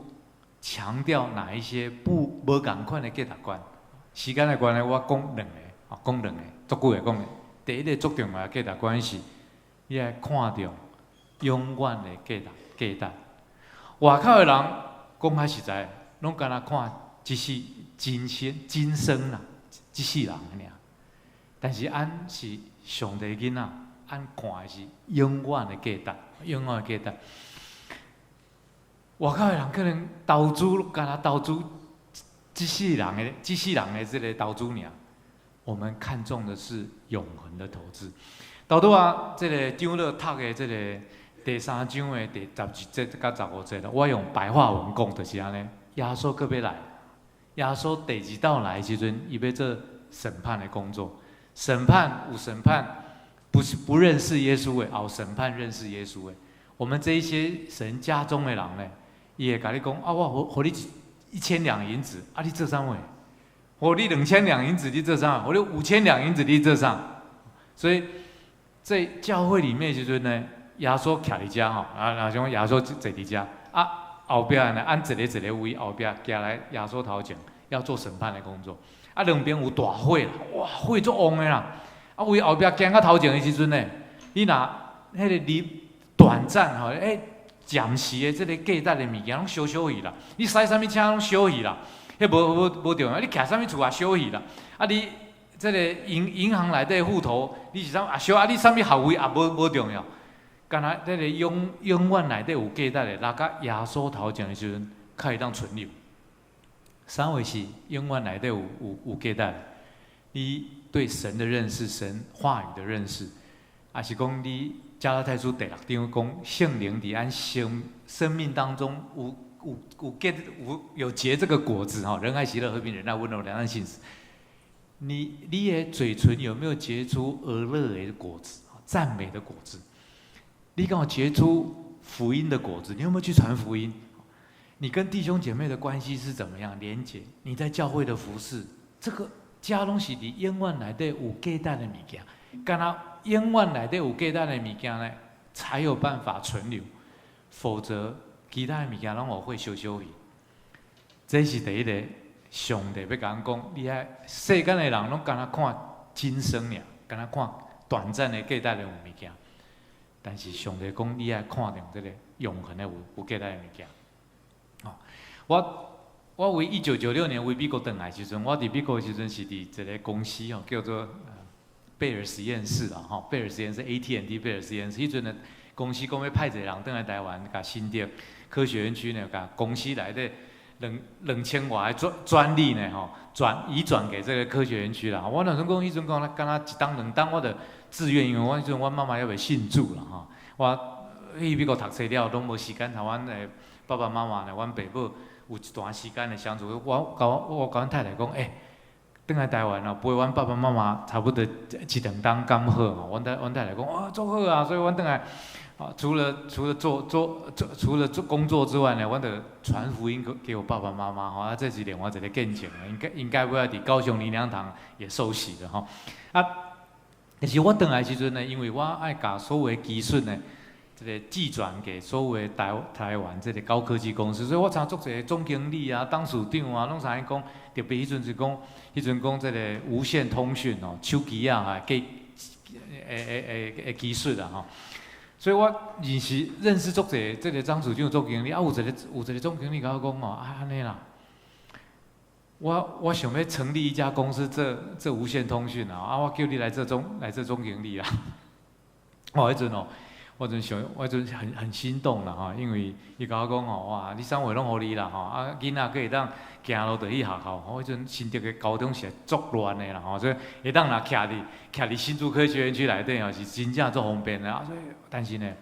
強調哪一些不無仝款的價值觀。時間的關係，我講兩个，吼，講兩个，足久的講。第一个足重要的價值觀是，你愛看重永遠的價值價值。外口的人講較實在，攏干焦看這是今生今生啦，這世人爾。但是按是上帝囡仔，按看的是永遠的價值，永遠的價值。外口的人可能投資，干焦投資這世人的、這世人的這个投資爾。我們看重的是永恆的投資。拄拄仔，這个長老讀的這个第三章的第12節佮15節啦，我用白話文講就是按呢。耶穌閣欲來，耶穌第二道來的時陣，伊欲做審判的工作。審判有審判，不是不認識耶穌的，也有審判認識耶穌的。我們這一些神家中的人呢，伊會共你講啊，我予你1000兩銀子，啊，你做啥物？予你2000兩銀子，你做啥？予你5000兩銀子，你做啥？所以在教會裡面時陣呢，耶穌徛佇遮吼，啊，若像耶穌坐佇遮，啊，後壁呢，按一个一个位後壁行來耶穌頭前，要做審判的工作。啊，兩邊有大火啦，哇，火足旺的啦。啊，位後壁行到頭前的時陣呢，你若彼个你短暫吼，欸，暫時的這个價值的物件攏燒燒去啦。你駛啥物車攏燒去啦，彼無無無重要。你徛啥物厝也燒去啦。啊，你這个銀行內底戶頭，你是啥啊燒啊？你啥物學位也無無重要。干焦這个永永遠內底有價值的，來到耶穌頭前的時陣，較會當存留。啥物是永遠內底有有有價值的？你對神的認識，神話語的認識，抑是講你加拉太書第六章講聖靈佇咱生生命當中有有有結有有結這個果子吼，仁愛、喜樂、和平、忍耐、溫柔、良善、信實。你的嘴唇有沒有結出鵝樂的果子？讚美的果子？你敢有結出福音的果子？你有沒有去傳福音？你跟弟兄姐妹的關係是怎麼樣連結？你在教會的服侍，這個遮攏是佇永遠內底有價值的物件，干焦永遠內底有價值的物件呢，才有辦法存留，否則其他的物件攏予火燒燒去。這是第一个，上帝欲共咱講，你愛世間的人攏干焦看今生爾，干焦看短暫的價值的物件，但是上帝講，你愛看重這个永恆的有有價值的物件。哦，我為1996年為美國轉來時陣，我佇美國的時陣是佇一个公司吼，叫做貝爾實驗室啦，吼，貝爾實驗室 AT&T 貝爾實驗室。彼陣呢，公司講欲派一个人轉來台灣，共新竹科學園區呢，共公司內底兩千外個專專利呢，吼，轉移轉給這个科學園區啦。我若算講彼陣講，敢若一冬兩冬，我就自願，因為我彼陣阮媽媽猶未信主啦，吼，我去美國讀冊了，攏無時間共阮的爸爸媽媽呢，阮爸母有一段時間的相處。我共阮太太講，欸，轉來台灣哦，陪阮爸爸媽媽差不多一兩冬敢好吼。阮太太講，哇，足好啊！所以阮轉來，啊，除了做做做，除了做工作之外呢，阮就傳福音給我爸爸媽媽吼。啊，這是另外一个見證，應該尾仔佇高雄靈糧堂也受洗了吼。啊，但是我轉來時陣呢，因為我愛共所有的技術呢，這个寄轉給所有的台灣這个高科技公司，所以我參足濟總經理啊、董事長啊，攏知影講，特別彼陣是講，彼陣講這个無線通訊哦，手機啊，計的技術啦吼。所以我認識足濟這个董事長、總經理，啊，有一个總經理共我講哦，啊，按呢啦，我想欲成立一家公司做做無線通訊啊，啊，我叫你來做總經理啦。我彼陣哦，我陣想，我陣很心動啦吼，因為伊共我講吼，哇，你啥貨攏予你啦吼，啊，囡仔閣會當行路就去學校，我彼陣新竹的交通是足亂的啦吼，所以會當若徛佇新竹科學園區內底吼，是真正足方便的啊。所以，但是呢，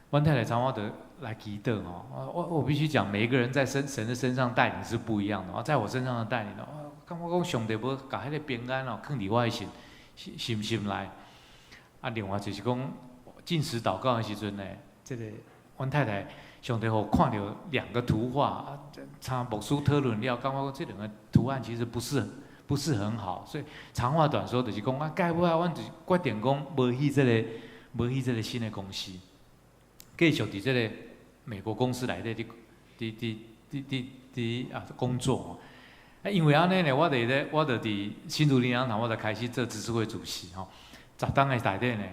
阮太太常我就來祈禱吼，我必須講，每一個人在神的身上帶領是不一樣的，在我身上的帶領，我感覺講上帝無共彼个平安哦，囥佇我的心內。啊，另外就是講，禁食禱告的時陣呢，這个阮太太上帝予看著兩個圖畫，參牧師討論了，感覺講這兩個圖案其實不是很好，所以長話短說就是講啊，到尾仔阮就決定講無去這个新的公司，繼續佇這个美國公司內底佇佇佇佇佇啊工作。啊，因為按呢呢，我就佇新竹靈糧堂，我就開始做執事會主席吼。10冬的內底呢，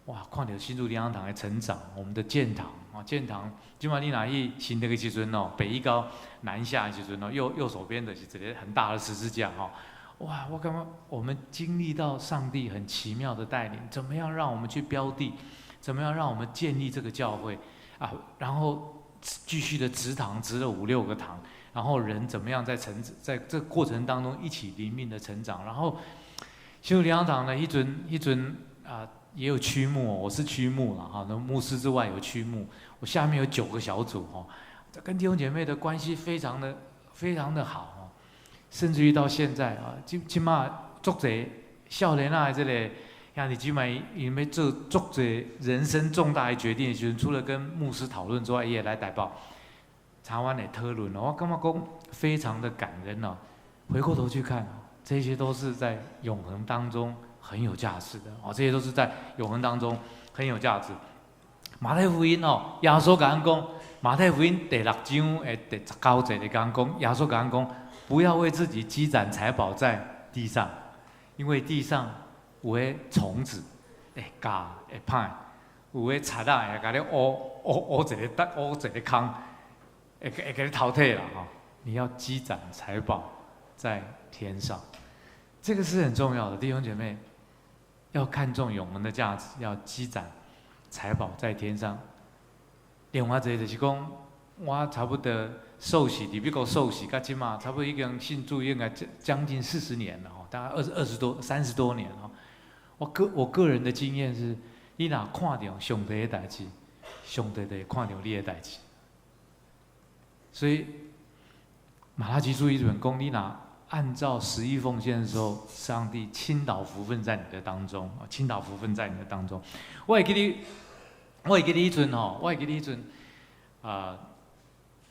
哇，看著新竹靈糧堂的成長，我們的建堂啊，建堂，這擺你若去新竹的時陣哦，北一高南下的時陣哦，右手邊的是一個很大的十字架吼。哇，我感覺我們經歷到上帝很奇妙的帶領，怎麼樣讓我們去標的，怎麼樣讓我們建立這個教會啊，然後繼續的植堂，植了五六個堂，然後人怎麼樣在成在這個過程當中一起靈命的成長，然後新竹靈糧堂呢，彼陣啊也有區牧，我是區牧了哈，那牧師之外有區牧，我下面有九個小組哦，這跟弟兄姐妹的關係非常的非常的好哦，甚至於到現在啊，這馬足濟少年仔的這個兄弟姊妹，𪜶欲做足濟人生重大的決定的時陣，除了跟牧師討論之外，伊會來台北，參阮的討論哦，我感覺講非常的感恩哦。回過頭去看，這些都是在永恆當中很有價值的哦，這些都是在永恆當中很有價值。馬太福音哦，耶穌共阮講，馬太福音第六章的第19節咧共阮講，耶穌共阮講，不要為自己積攢財寶在地上，因為地上有彼蟲子會咬會歹，有彼賊仔會共你挖挖挖一个洞，挖一个空，會共你偷提啦吼。你要積攢財寶在天上，這個是很重要的，弟兄姐妹，要看重永恆的價值，要積攢財寶在天上。另外一個就是講，我差不多受洗，佇美國受洗，到這馬差不多已經信主應該將近40年了吼，大概二十多、30多年了。我個人的經驗是，你若看重上帝的代誌，上帝就會看重你的代誌。所以瑪拉基書一本講，你若按照十一奉獻的時候，上帝傾倒福分在你的當中，傾倒福分在你的當中。我會記得彼陣吼，我會記得彼陣啊，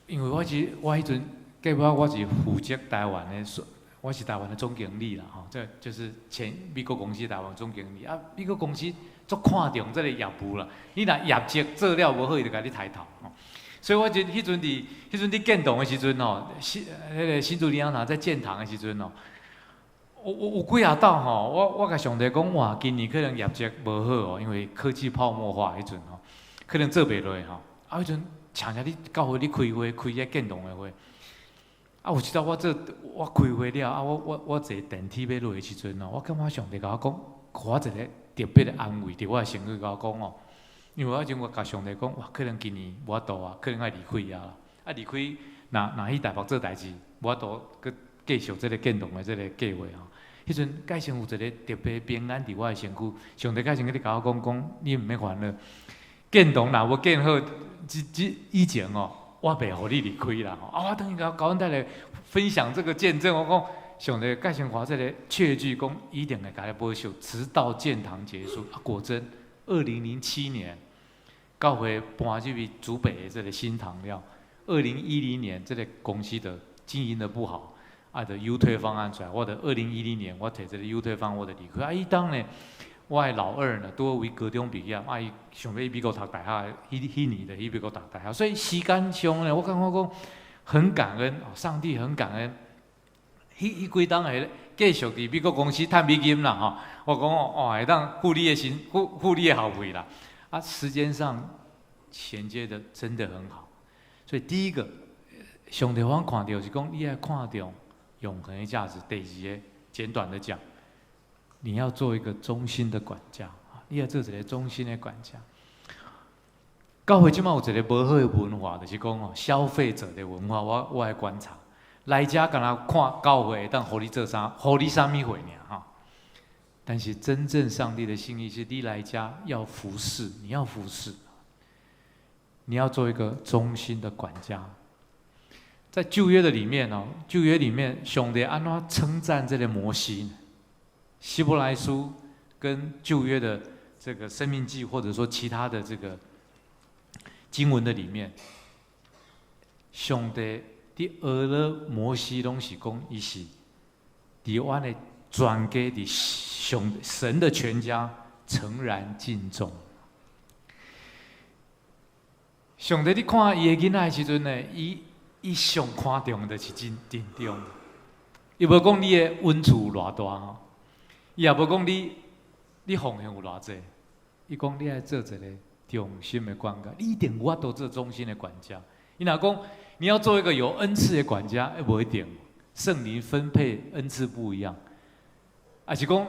因為我彼陣，計我我是負責台灣的，我是台灣的總經理啦，吼，這就是前美國公司台灣總經理啊。美國公司足看重這個業務啦，你若業績做了無好，伊就共你刣頭。所以我就彼陣佇建堂的時陣吼，彼個新竹靈糧堂在建堂的時陣吼，我有幾仔晝吼，我共上帝講，哇，今年可能業績無好哦，因為科技泡沫化彼陣吼，可能做袂落吼。啊，彼陣常常咧教會咧開會，開遐建堂的會。啊，有一晝我開會了，啊，我坐電梯欲落的時陣吼，我感覺上帝共我講，予我一個特別的安慰，佇我的身軀共我講哦。因為我彼陣我共上帝講，哇，可能今年無法度啊，可能愛離開啊。啊，離開，若去台北做代誌，無法度閣繼續這個建堂的這個計劃吼。彼陣蓋先有一個特別平安佇我的身軀，上帝蓋先閣咧共我講講，你毋免煩惱，建堂若無建好，這以前哦，我袂予你離開啦。啊，我轉去共阮太太分享這個見證，我講上帝蓋先予這個確據，講一定會共你保守，直到建堂結束。啊，果真，2007年，教會搬入去竹北的這個新堂了。2010年，這個公司的經營的不好，啊，就優退方案出來。我的2010年，我提這個優退方案，我就離開。啊，彼當呢，我的老二呢，拄好為高中畢業，啊，伊想欲去美國讀大學，彼年就去美國讀大學。所以時間上呢，我感覺講很感恩，上帝很感恩。彼幾冬會繼續佇美國公司趁美金啦，吼。我講哦，會當付你的薪，付你的學費啦。啊，時間上銜接的真的很好。所以第一個，上帝予阮看著是講，你愛看重永恆的價值。第二個，簡短的講，你要做一個忠心的管家，你要做一個忠心的管家。教會這馬有一個無好的文化，就是講哦，消費者的文化。我愛觀察，來遮敢若看教會會當予你做啥，予你啥物貨爾吼。但是真正上帝的心意是，你來遮要服侍，你要服侍，你要做一個忠心的管家。在舊約的裡面哦，舊約裡面上帝按怎稱讚這個摩西？希伯來書跟舊約的這個申命記，或者說其他的這個經文的裡面，上帝佇學了摩西攏是講，伊是佇阮的全家佇上神的全家誠然盡忠。上帝，你看伊的囡仔的時陣呢，伊上看重的是盡忠。伊無講你的恩賜偌大吼，伊也無講你奉獻有偌濟，伊講你愛做一個忠心的管家，你一定有法度做忠心的管家。伊若講你要做一個有恩賜的管家，無一定，聖靈分配恩賜不一樣。抑是講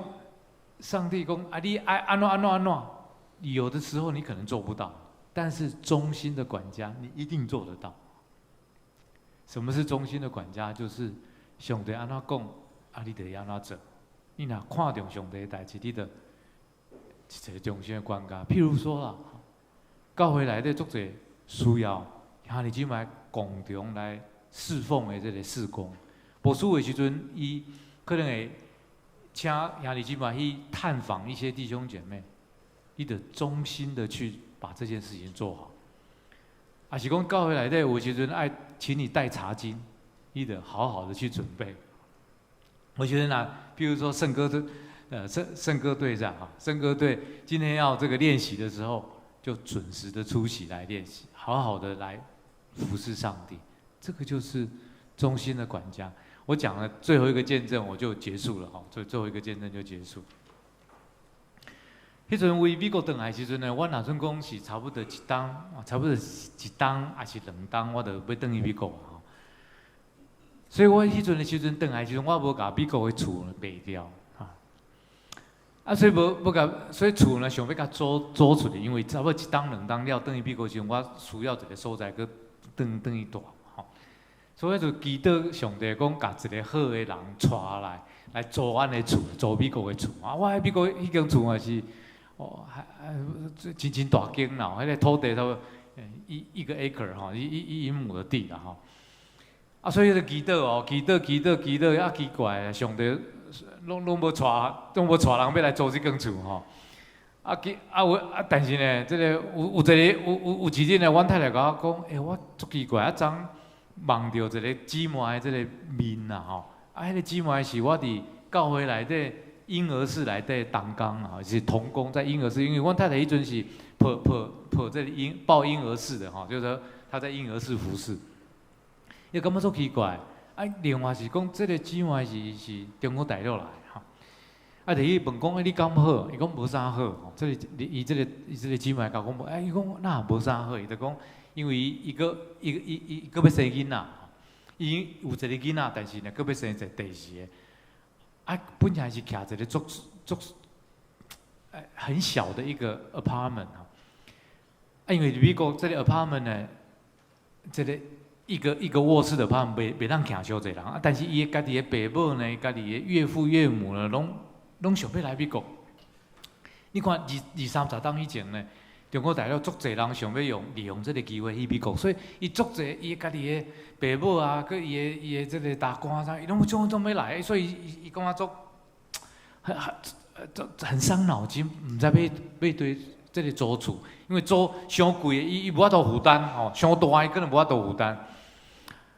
上帝講啊，你愛按怎按怎按怎，有的時候你可能做不到，但是忠心的管家你一定做得到。什麼是忠心的管家？就是上帝按怎講，啊，你就按怎做。你若看重上帝的代誌，你就一個忠心的管家。譬如說啦，教會內底足濟需要兄弟姊妹共同來侍奉的這個事工。牧師的時陣，伊可能會請兄弟姊妹去探訪一些弟兄姐妹，你得忠心的去把這件事情做好。抑是講教會內底有時陣愛請你帶查經，你得好好的去準備。我覺得呢，譬如說聖歌隊，聖歌隊這樣哈，聖歌隊今天要這個練習的時候，就準時的出席來練習，好好的來服侍上帝。這個就是忠心的管家。我講了最後一個見證，我就結束了哈。最後一個見證就結束。彼陣為美國轉來時陣呢，我若準講是差不多一冬，差不多一冬抑是兩冬，我就欲轉去美國吼。所以我彼陣的時陣轉來時陣，我無共美國的厝賣掉，哈。啊，所以無無共，所以厝呢想欲共租出去，因為差不多一冬兩冬了，轉去美國時陣，我需要一個所在閣轉轉去住，吼。所以就祈禱上帝講，共一個好的人帶來，來租阮的厝，租美國的厝。啊，我喺美國彼間厝也是，哦，還真真大間啦，彼個土地差不多一個 acre 吼，一英畝的地啦吼。啊，所以就祈禱哦，祈禱祈禱祈禱，啊奇怪，上帝攏無帶，攏無帶人欲來租這間厝吼。啊，記啊有啊，但是呢，這個有一個有一日呢，阮太太共我講，欸，我足奇怪，啊，昨夢著一個姊妹的這個面啦吼，啊，彼個姊妹是我佇教會內底嬰兒室內底同工啊，是同工在嬰兒室，因為阮太太彼陣是抱抱抱這個抱嬰兒室的吼，就是說她在嬰兒室服侍。伊感覺足奇怪，啊，另外是講這個姊妹是中國大陸來吼，啊，就去問講，欸，你敢好？伊講無啥好，吼，這個伊這個姊妹共我講無，欸，伊講哪無啥好？伊就講，因為伊閣伊伊伊閣欲生囡仔，伊有一個囡仔，但是呢，閣欲生一個第二個，啊，本來是徛一個足足，很小的一個 apartment 啊，因為美國這個 apartment 呢，這個一個一個臥室的 apartment 袂當徛傷濟人，啊，但是伊家己的爸母呢，家己的岳父岳母呢，攏想欲來美國。你看二三十冬以前呢，中國大陸足濟人想欲利用這個機會去美國，所以伊足濟伊家己的爸母啊，閣伊的這個大官啥，伊攏總總欲來，所以伊感覺足很傷腦筋，毋知欲欲對這個租厝，因為租傷貴，伊無法度負擔吼，傷大伊可能無法度負擔。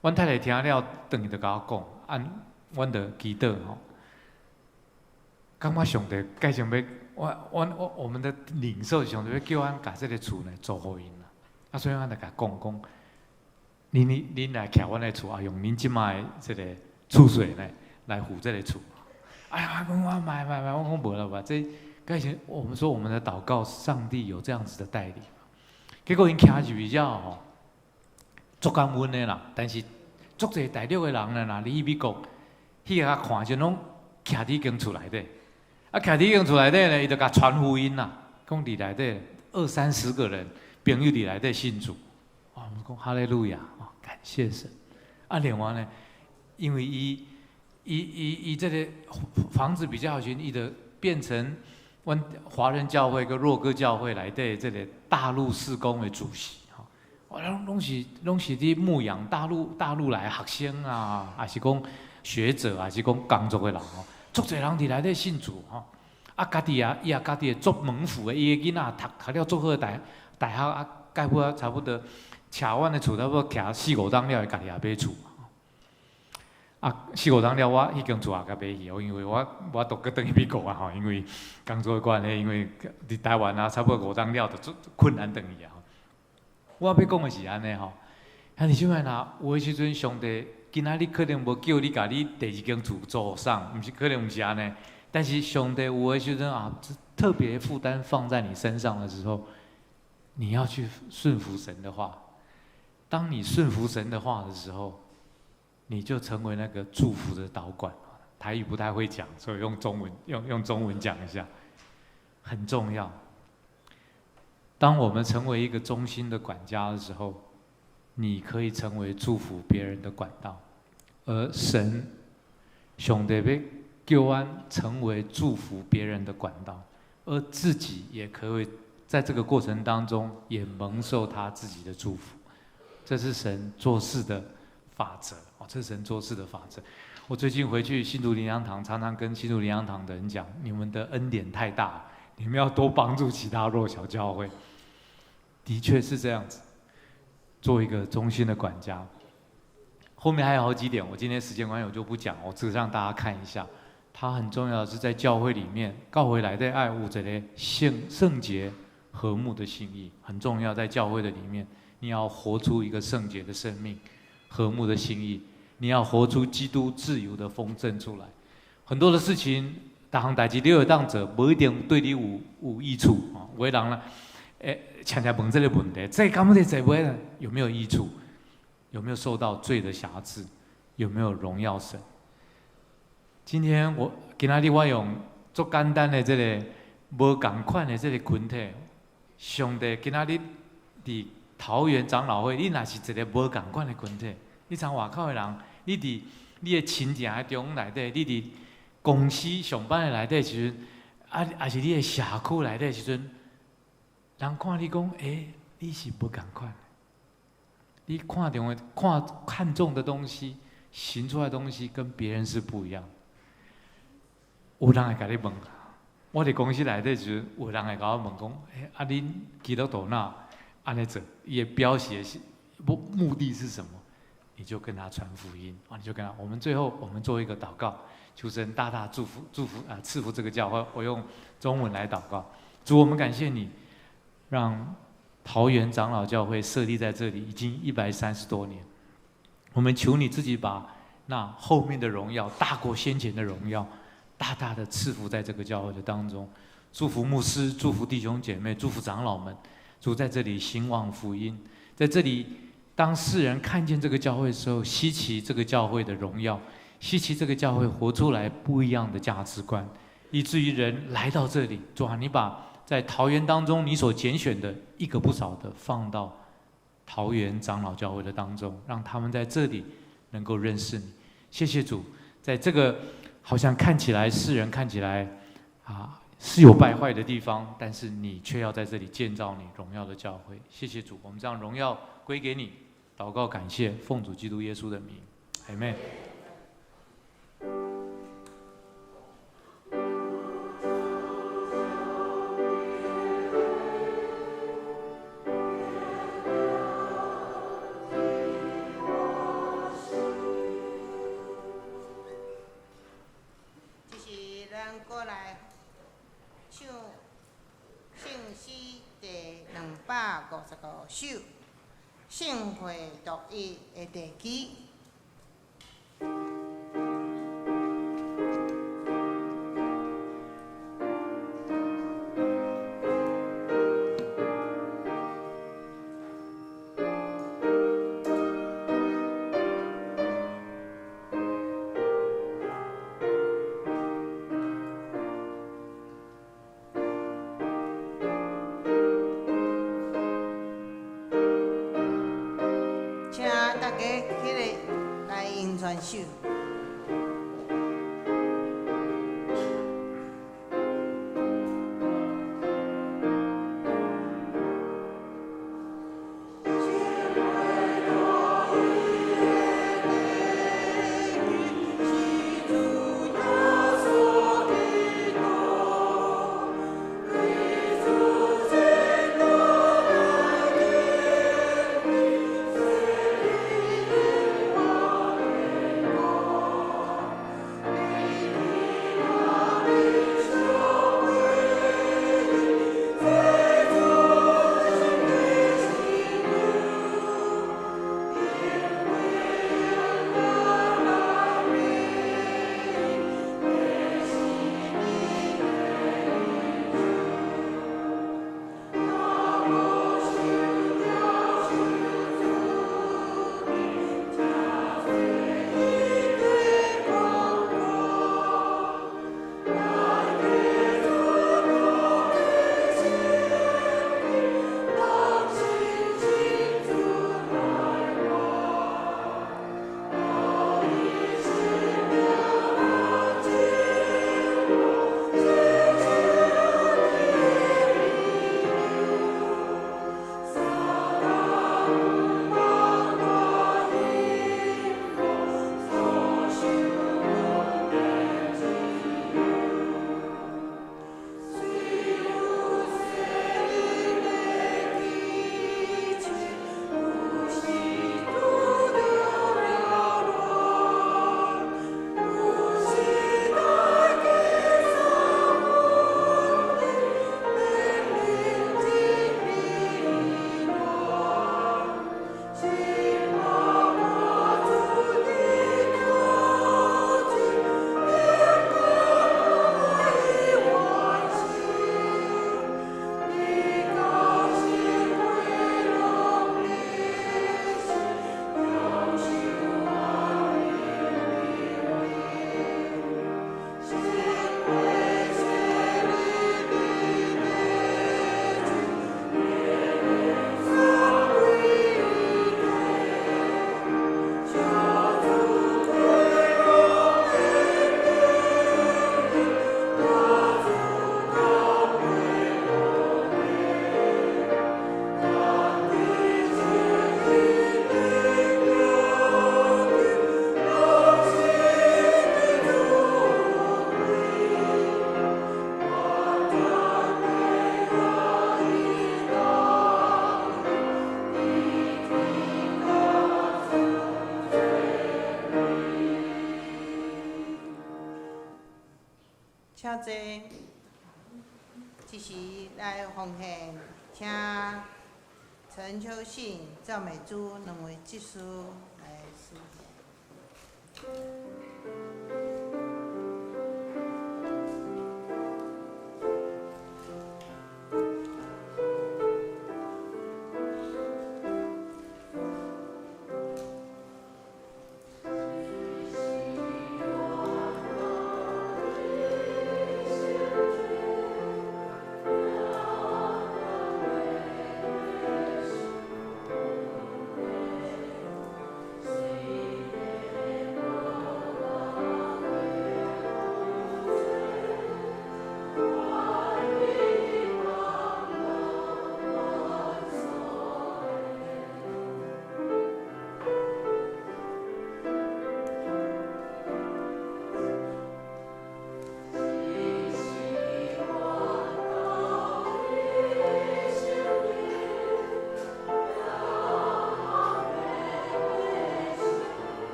阮太太聽了，轉去就共我講，按阮就祈禱吼，感覺上帝計想欲我們的領受上帝欲叫阮共這個厝呢租予𪜶啦，啊，所以阮就共講講，恁來徛阮的厝，啊，用恁這擺的這個厝稅呢來付這個厝。哎呀，講我買買買，我講無啦吧，這該前我們說我們的禱告，上帝有這樣子的帶領。結果𪜶徛入去了吼，足感恩的啦。但是足濟大陸的人呢，若你去美國去遐看時陣，攏徛佇間厝內底。啊，徛佇間厝內底呢，伊就共傳福音啦，講佇內底二三十個人朋友佇內底信主。哇，我們講哈利路亞，感謝神。啊，另外呢，因為伊這個房子比較好，伊就變成阮華人教會佮若歌教會內底這個大陸事工的主席。吼，我攏是佇牧養大陸來學生啊，抑是講學者，抑是講工作的人吼，足濟人佇內底信主吼。啊，家己啊，伊也家己會足蒙福的，伊的囡仔讀了足好的大學啊，蓋尾差不多，徛阮的厝差不多徛四五冬了，伊家己也買厝。啊，四五冬了，我彼間厝也共賣去，因為我都閣轉去美國啊吼，因為工作的關係，因為佇台灣啊，差不多五冬了就足困難轉去啊。我欲講的是按呢吼，兄弟姊妹若有的時陣，上帝今仔日可能無叫你共你第二間厝租送，毋是可能毋是按呢。但是上帝有的時陣啊，特別負擔放在你身上的時候，你要去順服神的話。當你順服神的話的時候，你就成為那個祝福的導管。台語不太會講，所以用中文用中文講一下，很重要。當我們成為一個忠心的管家的時候，你可以成為祝福別人的管道，而神上帝欲叫阮成為祝福別人的管道，而自己也可以在這個過程當中也蒙受他自己的祝福。這是神做事的法則哦，這是神做事的法則。我最近回去新竹靈糧堂，常常跟新竹靈糧堂的人講：你們的恩典太大，你們要多幫助其他弱小教會。的確是這樣子，做一個忠心的管家。後面還有好幾點，我今天時間關係我就不講，我只讓大家看一下。它很重要的是在教會裡面，教會內底愛有一個聖潔和睦的心意，很重要。在教會的裡面，你要活出一個聖潔的生命，和睦的心意。你要活出基督自由的豐盛出來。很多的事情，逐項代誌你會當做，無一定對你有益處啊。有的人呢，常常問這個問題，這敢欲做袂？有沒有益處？有沒有受到罪的轄制？有沒有榮耀神？今天我今仔日我用足簡單的這個無仝款的這個群體，上帝今仔日佇桃園長老會，你若是一個無仝款的群體，你從外口的人，你佇你的親情的中內底，你佇公司上班的內底時陣，啊，抑是你的社區內底時陣，人看你講，欸，你是無仝款，你看重的、看重的東西，行出來的東西跟別人是不一樣。有人會共你問，我佇公司內底時陣，有人會共我問講，欸，啊，恁基督徒哪按呢做？伊的表示是目的是什麼？你就跟他傳福音啊！你就跟他，我們最後我們做一個禱告，求神大大祝福、祝福啊，賜福這個教會。我用中文來禱告，主，我們感謝你，讓桃園長老教會設立在這裡已經130多年。我們求你自己把那後面的榮耀大過先前的榮耀，大大的賜福在這個教會的當中，祝福牧師，祝福弟兄姐妹，祝福長老們，主在這裡興旺福音，在這裡。當世人看見這個教會的時候，稀奇這個教會的榮耀，稀奇這個教會活出來不一樣的價值觀，以至於人來到這裡，主啊，你把在桃園當中你所揀選的一個不少的放到桃園長老教會的當中，讓他們在這裡能夠認識你。謝謝主，在這個好像看起來世人看起來啊是有敗壞的地方，但是你卻要在這裡建造你榮耀的教會。謝謝主，我們將榮耀歸給你。禱告感謝，奉主基督耶穌的名，阿們。這是咱閣來唱聖詩第255首。聖會獨一的地基。請大家起來來用傳手。請坐。這時來奉獻，請陳秋信、趙美珠兩位執事來司獻。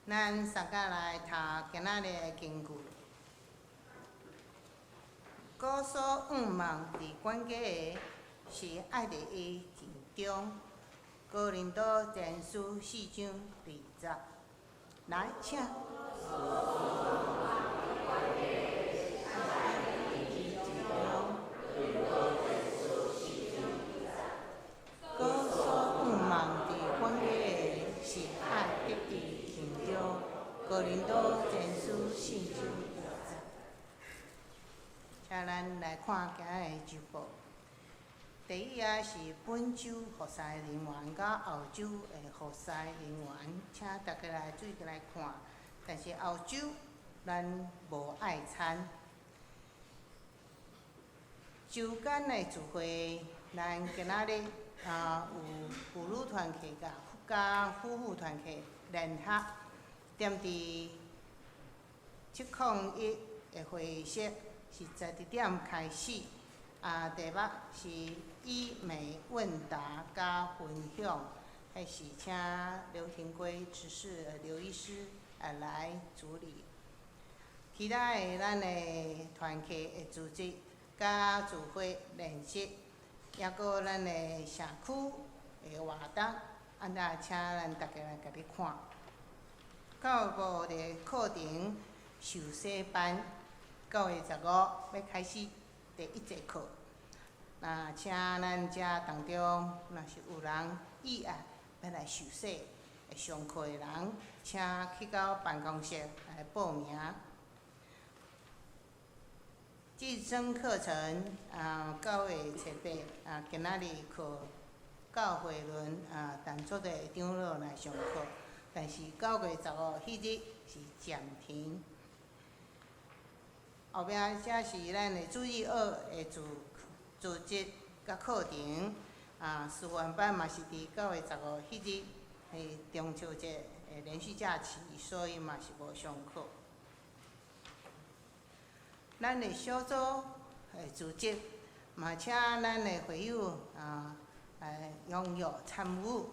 咱三个來讀今仔日的經句。哥所向望佇管家的，是愛佇伊其中。哥林多前書四章二節。來，請。哥所向望佇管家的，是愛佇伊其中。哥林多前書四章二節。請咱來看今日的周報。第一頁是本週服侍人員佮後週的服侍人員，請大家來注意來看。但是後週咱無愛餐。週間的聚會，咱今仔日有婦女團契佮夫婦團契聯合，踮佇701的會議室，是11點開始。題目是醫美問答佮分享，彼是請劉廷圭執事劉醫師來主理。其他的咱的團契的組織佮聚會練習，抑閣咱的社區的活動，那請咱大家來共你看。教育部的課程受洗班，9月15欲開始第一節課。那請咱遮當中，若是有人意愛欲來受洗上課的人，請去到辦公室來報名。至尊課程9月7、8，今仔日課教會輪陳卓的長老來上課。但是9月15彼日是暫停。後壁這是咱的主日學的組織佮課程，師範班嘛是佇九月十五彼日是中秋節的連續假期，所以嘛是無上課。咱的小組的組織嘛，請咱的會友來踴躍參與，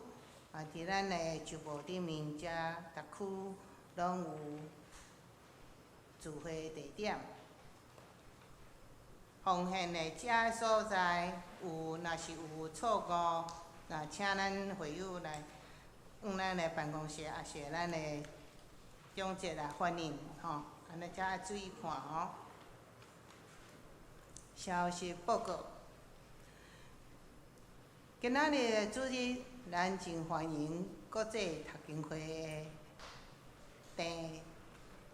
佇咱的周報頂面遮，逐區攏有聚會地點。奉獻的遮所在有，若是有錯誤，若請咱會友來往咱的辦公室，抑是咱的長執來反映吼，按呢才愛注意看吼。消息報告，今仔日的主日，咱真歡迎國際讀經會的鄭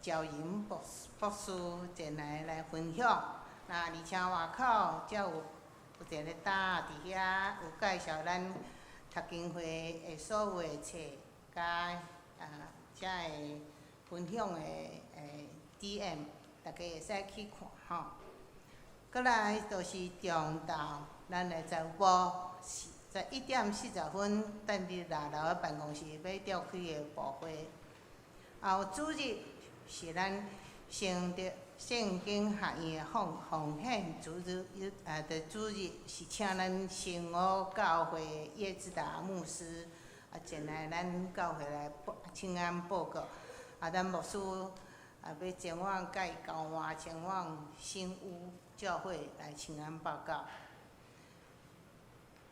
昭仁博士前來來分享。那而且外口才有一个單佇遐，有介紹咱讀經會的所有的冊，佮遮个分享的DM，大家會使去看吼。閣來就是中晝，咱的財務部11點40分，等佇六樓的辦公室欲召開的部會。後主日是咱聖德聖經學院的奉獻主日，的主日是請咱新烏教會葉志達牧師前來咱教會來報請安報告。咱牧師欲前往共伊交換，前往新烏教會來請安報告。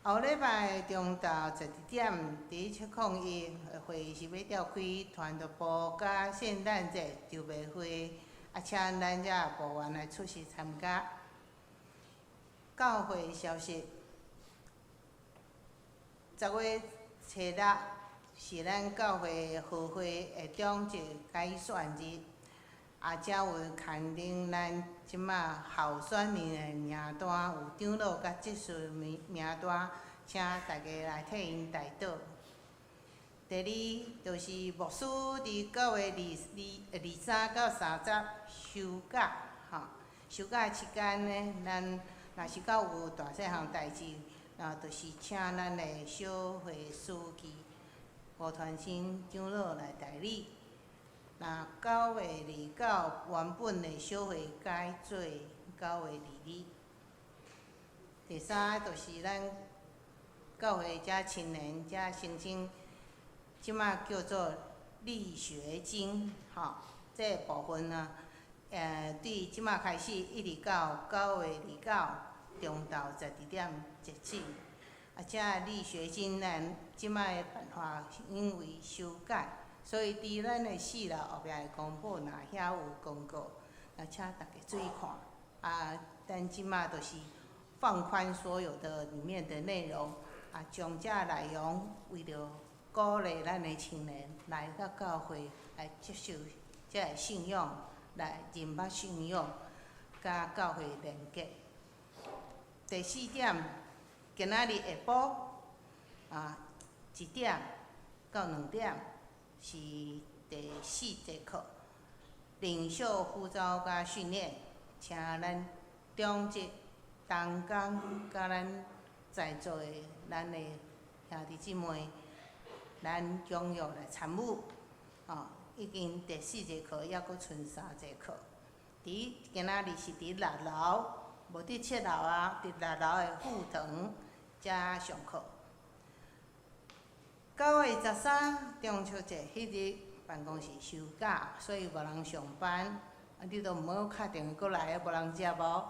後禮拜中晝12點，佇701會議是欲召開團隊部佮聖誕節籌備會，請咱遮部員來出席參加。教會消息，10月初6是咱教會和會的長執改選日，遮有刊登咱這馬候選人的名單，有長老佮執事名單，請大家來替𪜶代禱。第二，就是牧師佇9月23到30休假，吼，休假期間呢，咱若是閣有大細項代誌，就是請咱的小會書記吳傳新長老來代理。那9月29原本的小會改做9月22。第三，就是咱教會遮青年遮申請，這馬叫做勵學金，吼，這個部分啊，對這馬開始一直到9月29中晝12點截止。這勵學金咱這馬的辦法因為修改，所以佇咱的四樓後壁的公報若遐有公告，請大家注意看。咱這馬就是放寬所有的裡面的內容，將這內容為著鼓勵咱的青年來到教會來接受這个信仰，來認捌信仰，佮教會連結。第四點，今仔日下晡1點到2點是第四節課，領袖呼召佮訓練，請咱長執同工佮咱在座的咱的兄弟姊妹，咱踴躍來參與，已經第四節課，猶閣賰三節課。佇今仔日是佇六樓，無佇七樓啊，佇六樓的副堂遮上課。9月13中秋節彼日辦公室休假，所以無人上班。你都毋好敲電話過來，無人接無。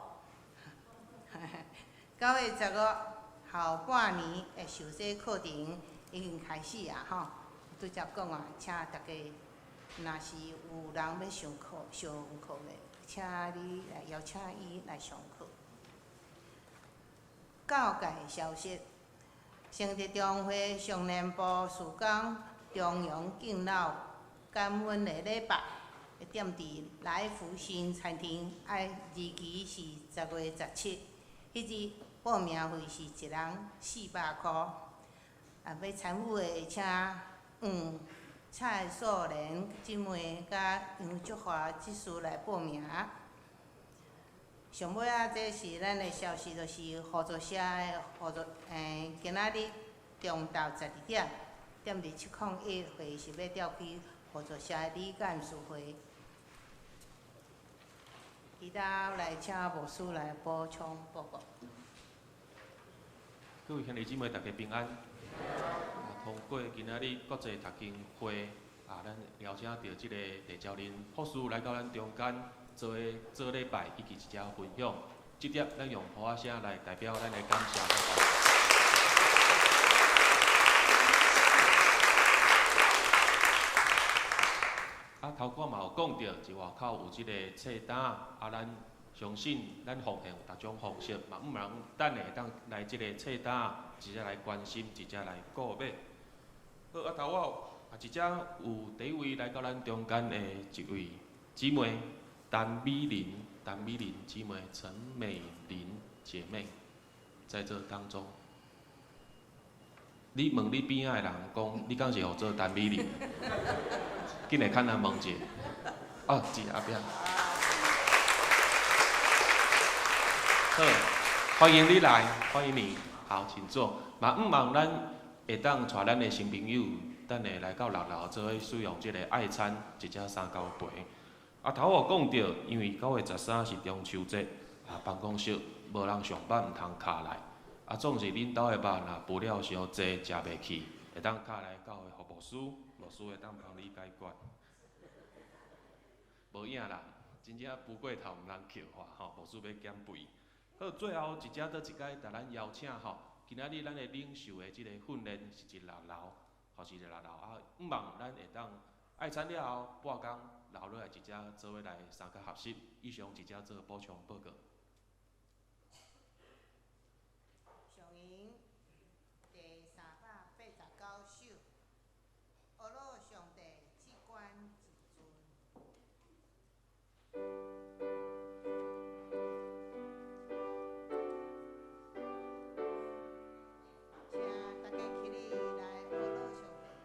9月15後半年的受洗課程已經開始啊！吼，拄才講啊，請大家，若是有人欲上課的，請你來邀請伊來上課。教界消息，聖德中會少年部事工重陽敬老感恩的禮拜，踮佇來福星餐廳，日期是10月17，彼日報名費是一人400箍。欲參與的，請蔡素蓮姊妹佮楊菊華執事來報名。上尾仔，這是咱的消息，就是互助社的互助，今仔日中晝12點踮佇701會議室欲召開互助社的理監事會。其他來請牧師來補充報告。各位兄弟姊妹，大家平安。通過今仔日國際讀經會，咱邀請著這個鄭昭霖博士來到咱中間做做禮拜以及一寡分享。這點咱用噗仔聲來代表咱的感謝。頭拄嘛有講著，佇外口有這個冊單，咱相信咱奉獻有逐種方式，嘛毋通等下會當來這個冊單，直接來關心，直接來購買。好，頭我一隻有第一位來到咱中間的一位姊妹，陳美玲，陳美玲姊妹，陳美玲姐妹，在這當中，你問你邊仔的人講，你敢是號做陳美玲？緊來較難問者，哦，佇後壁。好，歡迎你來，歡迎你，好，請坐。嘛，毋望咱會當帶咱的新朋友，等下來到六樓做伙使用這个愛餐，一隻三交杯。頭有講著，因為9月13是中秋節，辦公室無人上班，毋通敲來。總是恁兜的肉若肥了傷濟，食袂去，會當敲來教會予牧師，牧師會當幫你解決。無影啦，真正肥過頭毋通捡化吼，牧師欲減肥。好，最後一隻閣一擺，共咱邀請吼，今仔日咱的領袖的這个訓練是佇六樓，吼是佇六樓毋望咱會當愛餐了後半工留落來一隻做伙來相共學習，以上一隻做補充報告。上引第389首，阿羅上帝至懸至尊。請大家起立來阿羅上帝。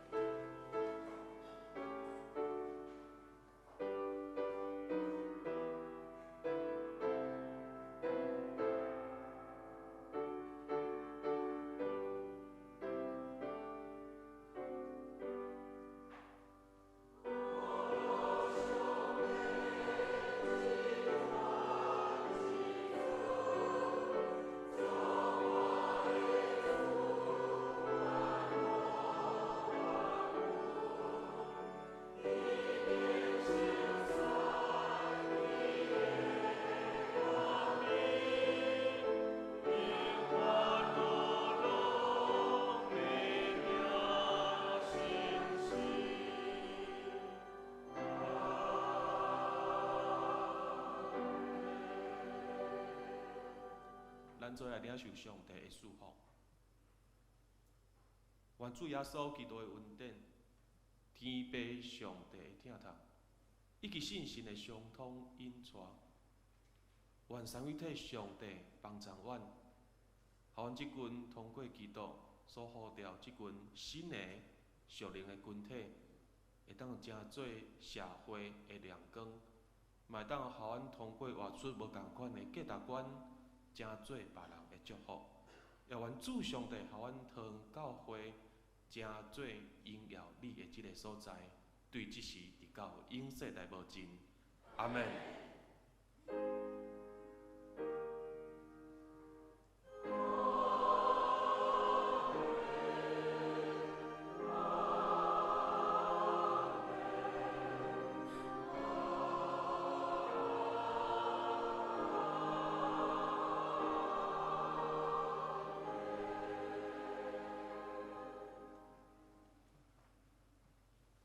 咱做來領受上帝的祝福。願主耶穌基督的恩典、天父上帝的疼痛，以及聖神的相通引帶，願三位一體上帝幫助阮，予阮這群通過基督所呼召這群新的屬靈的群體，會當成做社會的亮光，嘛會當予阮通過活出無仝款的價值觀，成做別人的祝福。也願主上帝予阮桃園教會成做榮耀你的這个所在，對這時直到永世代無盡。阿們。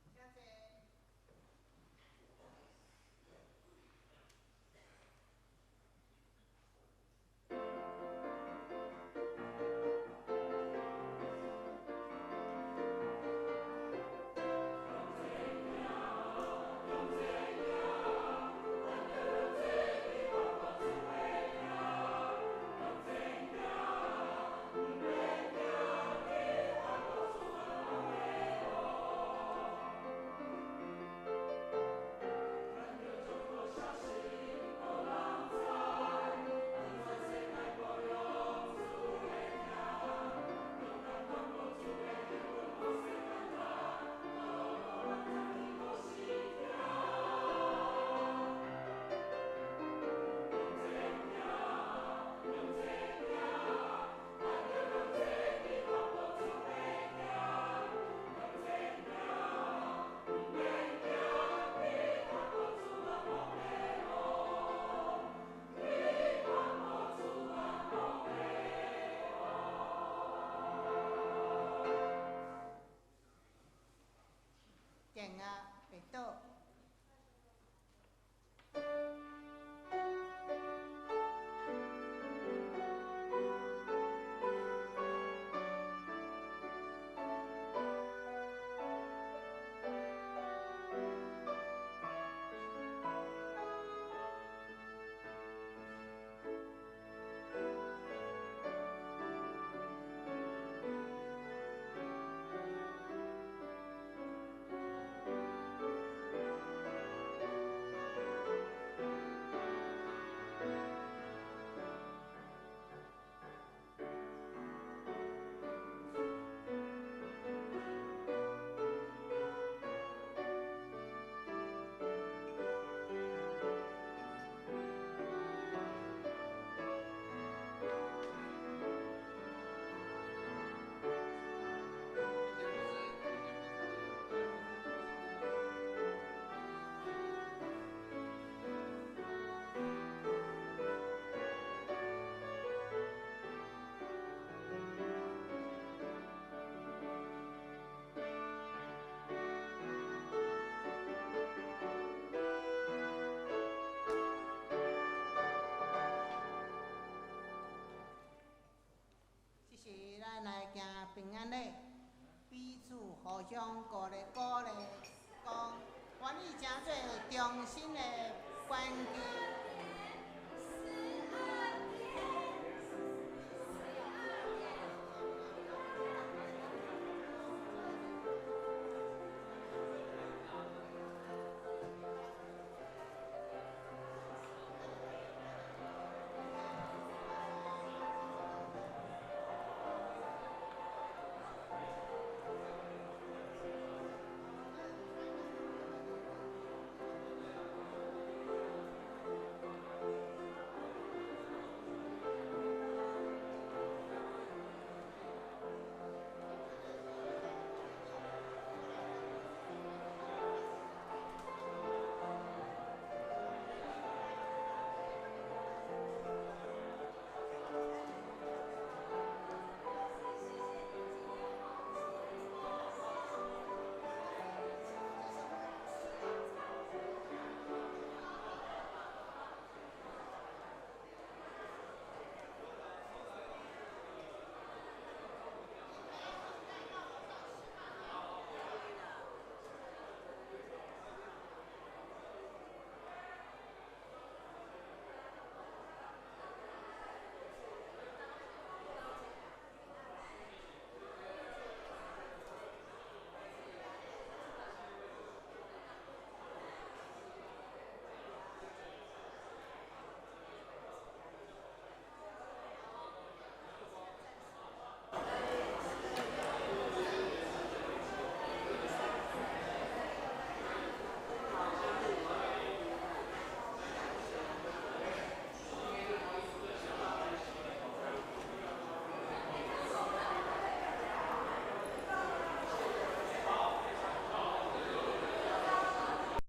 請坐。向鼓勵鼓勵，講願意成做忠心的管家。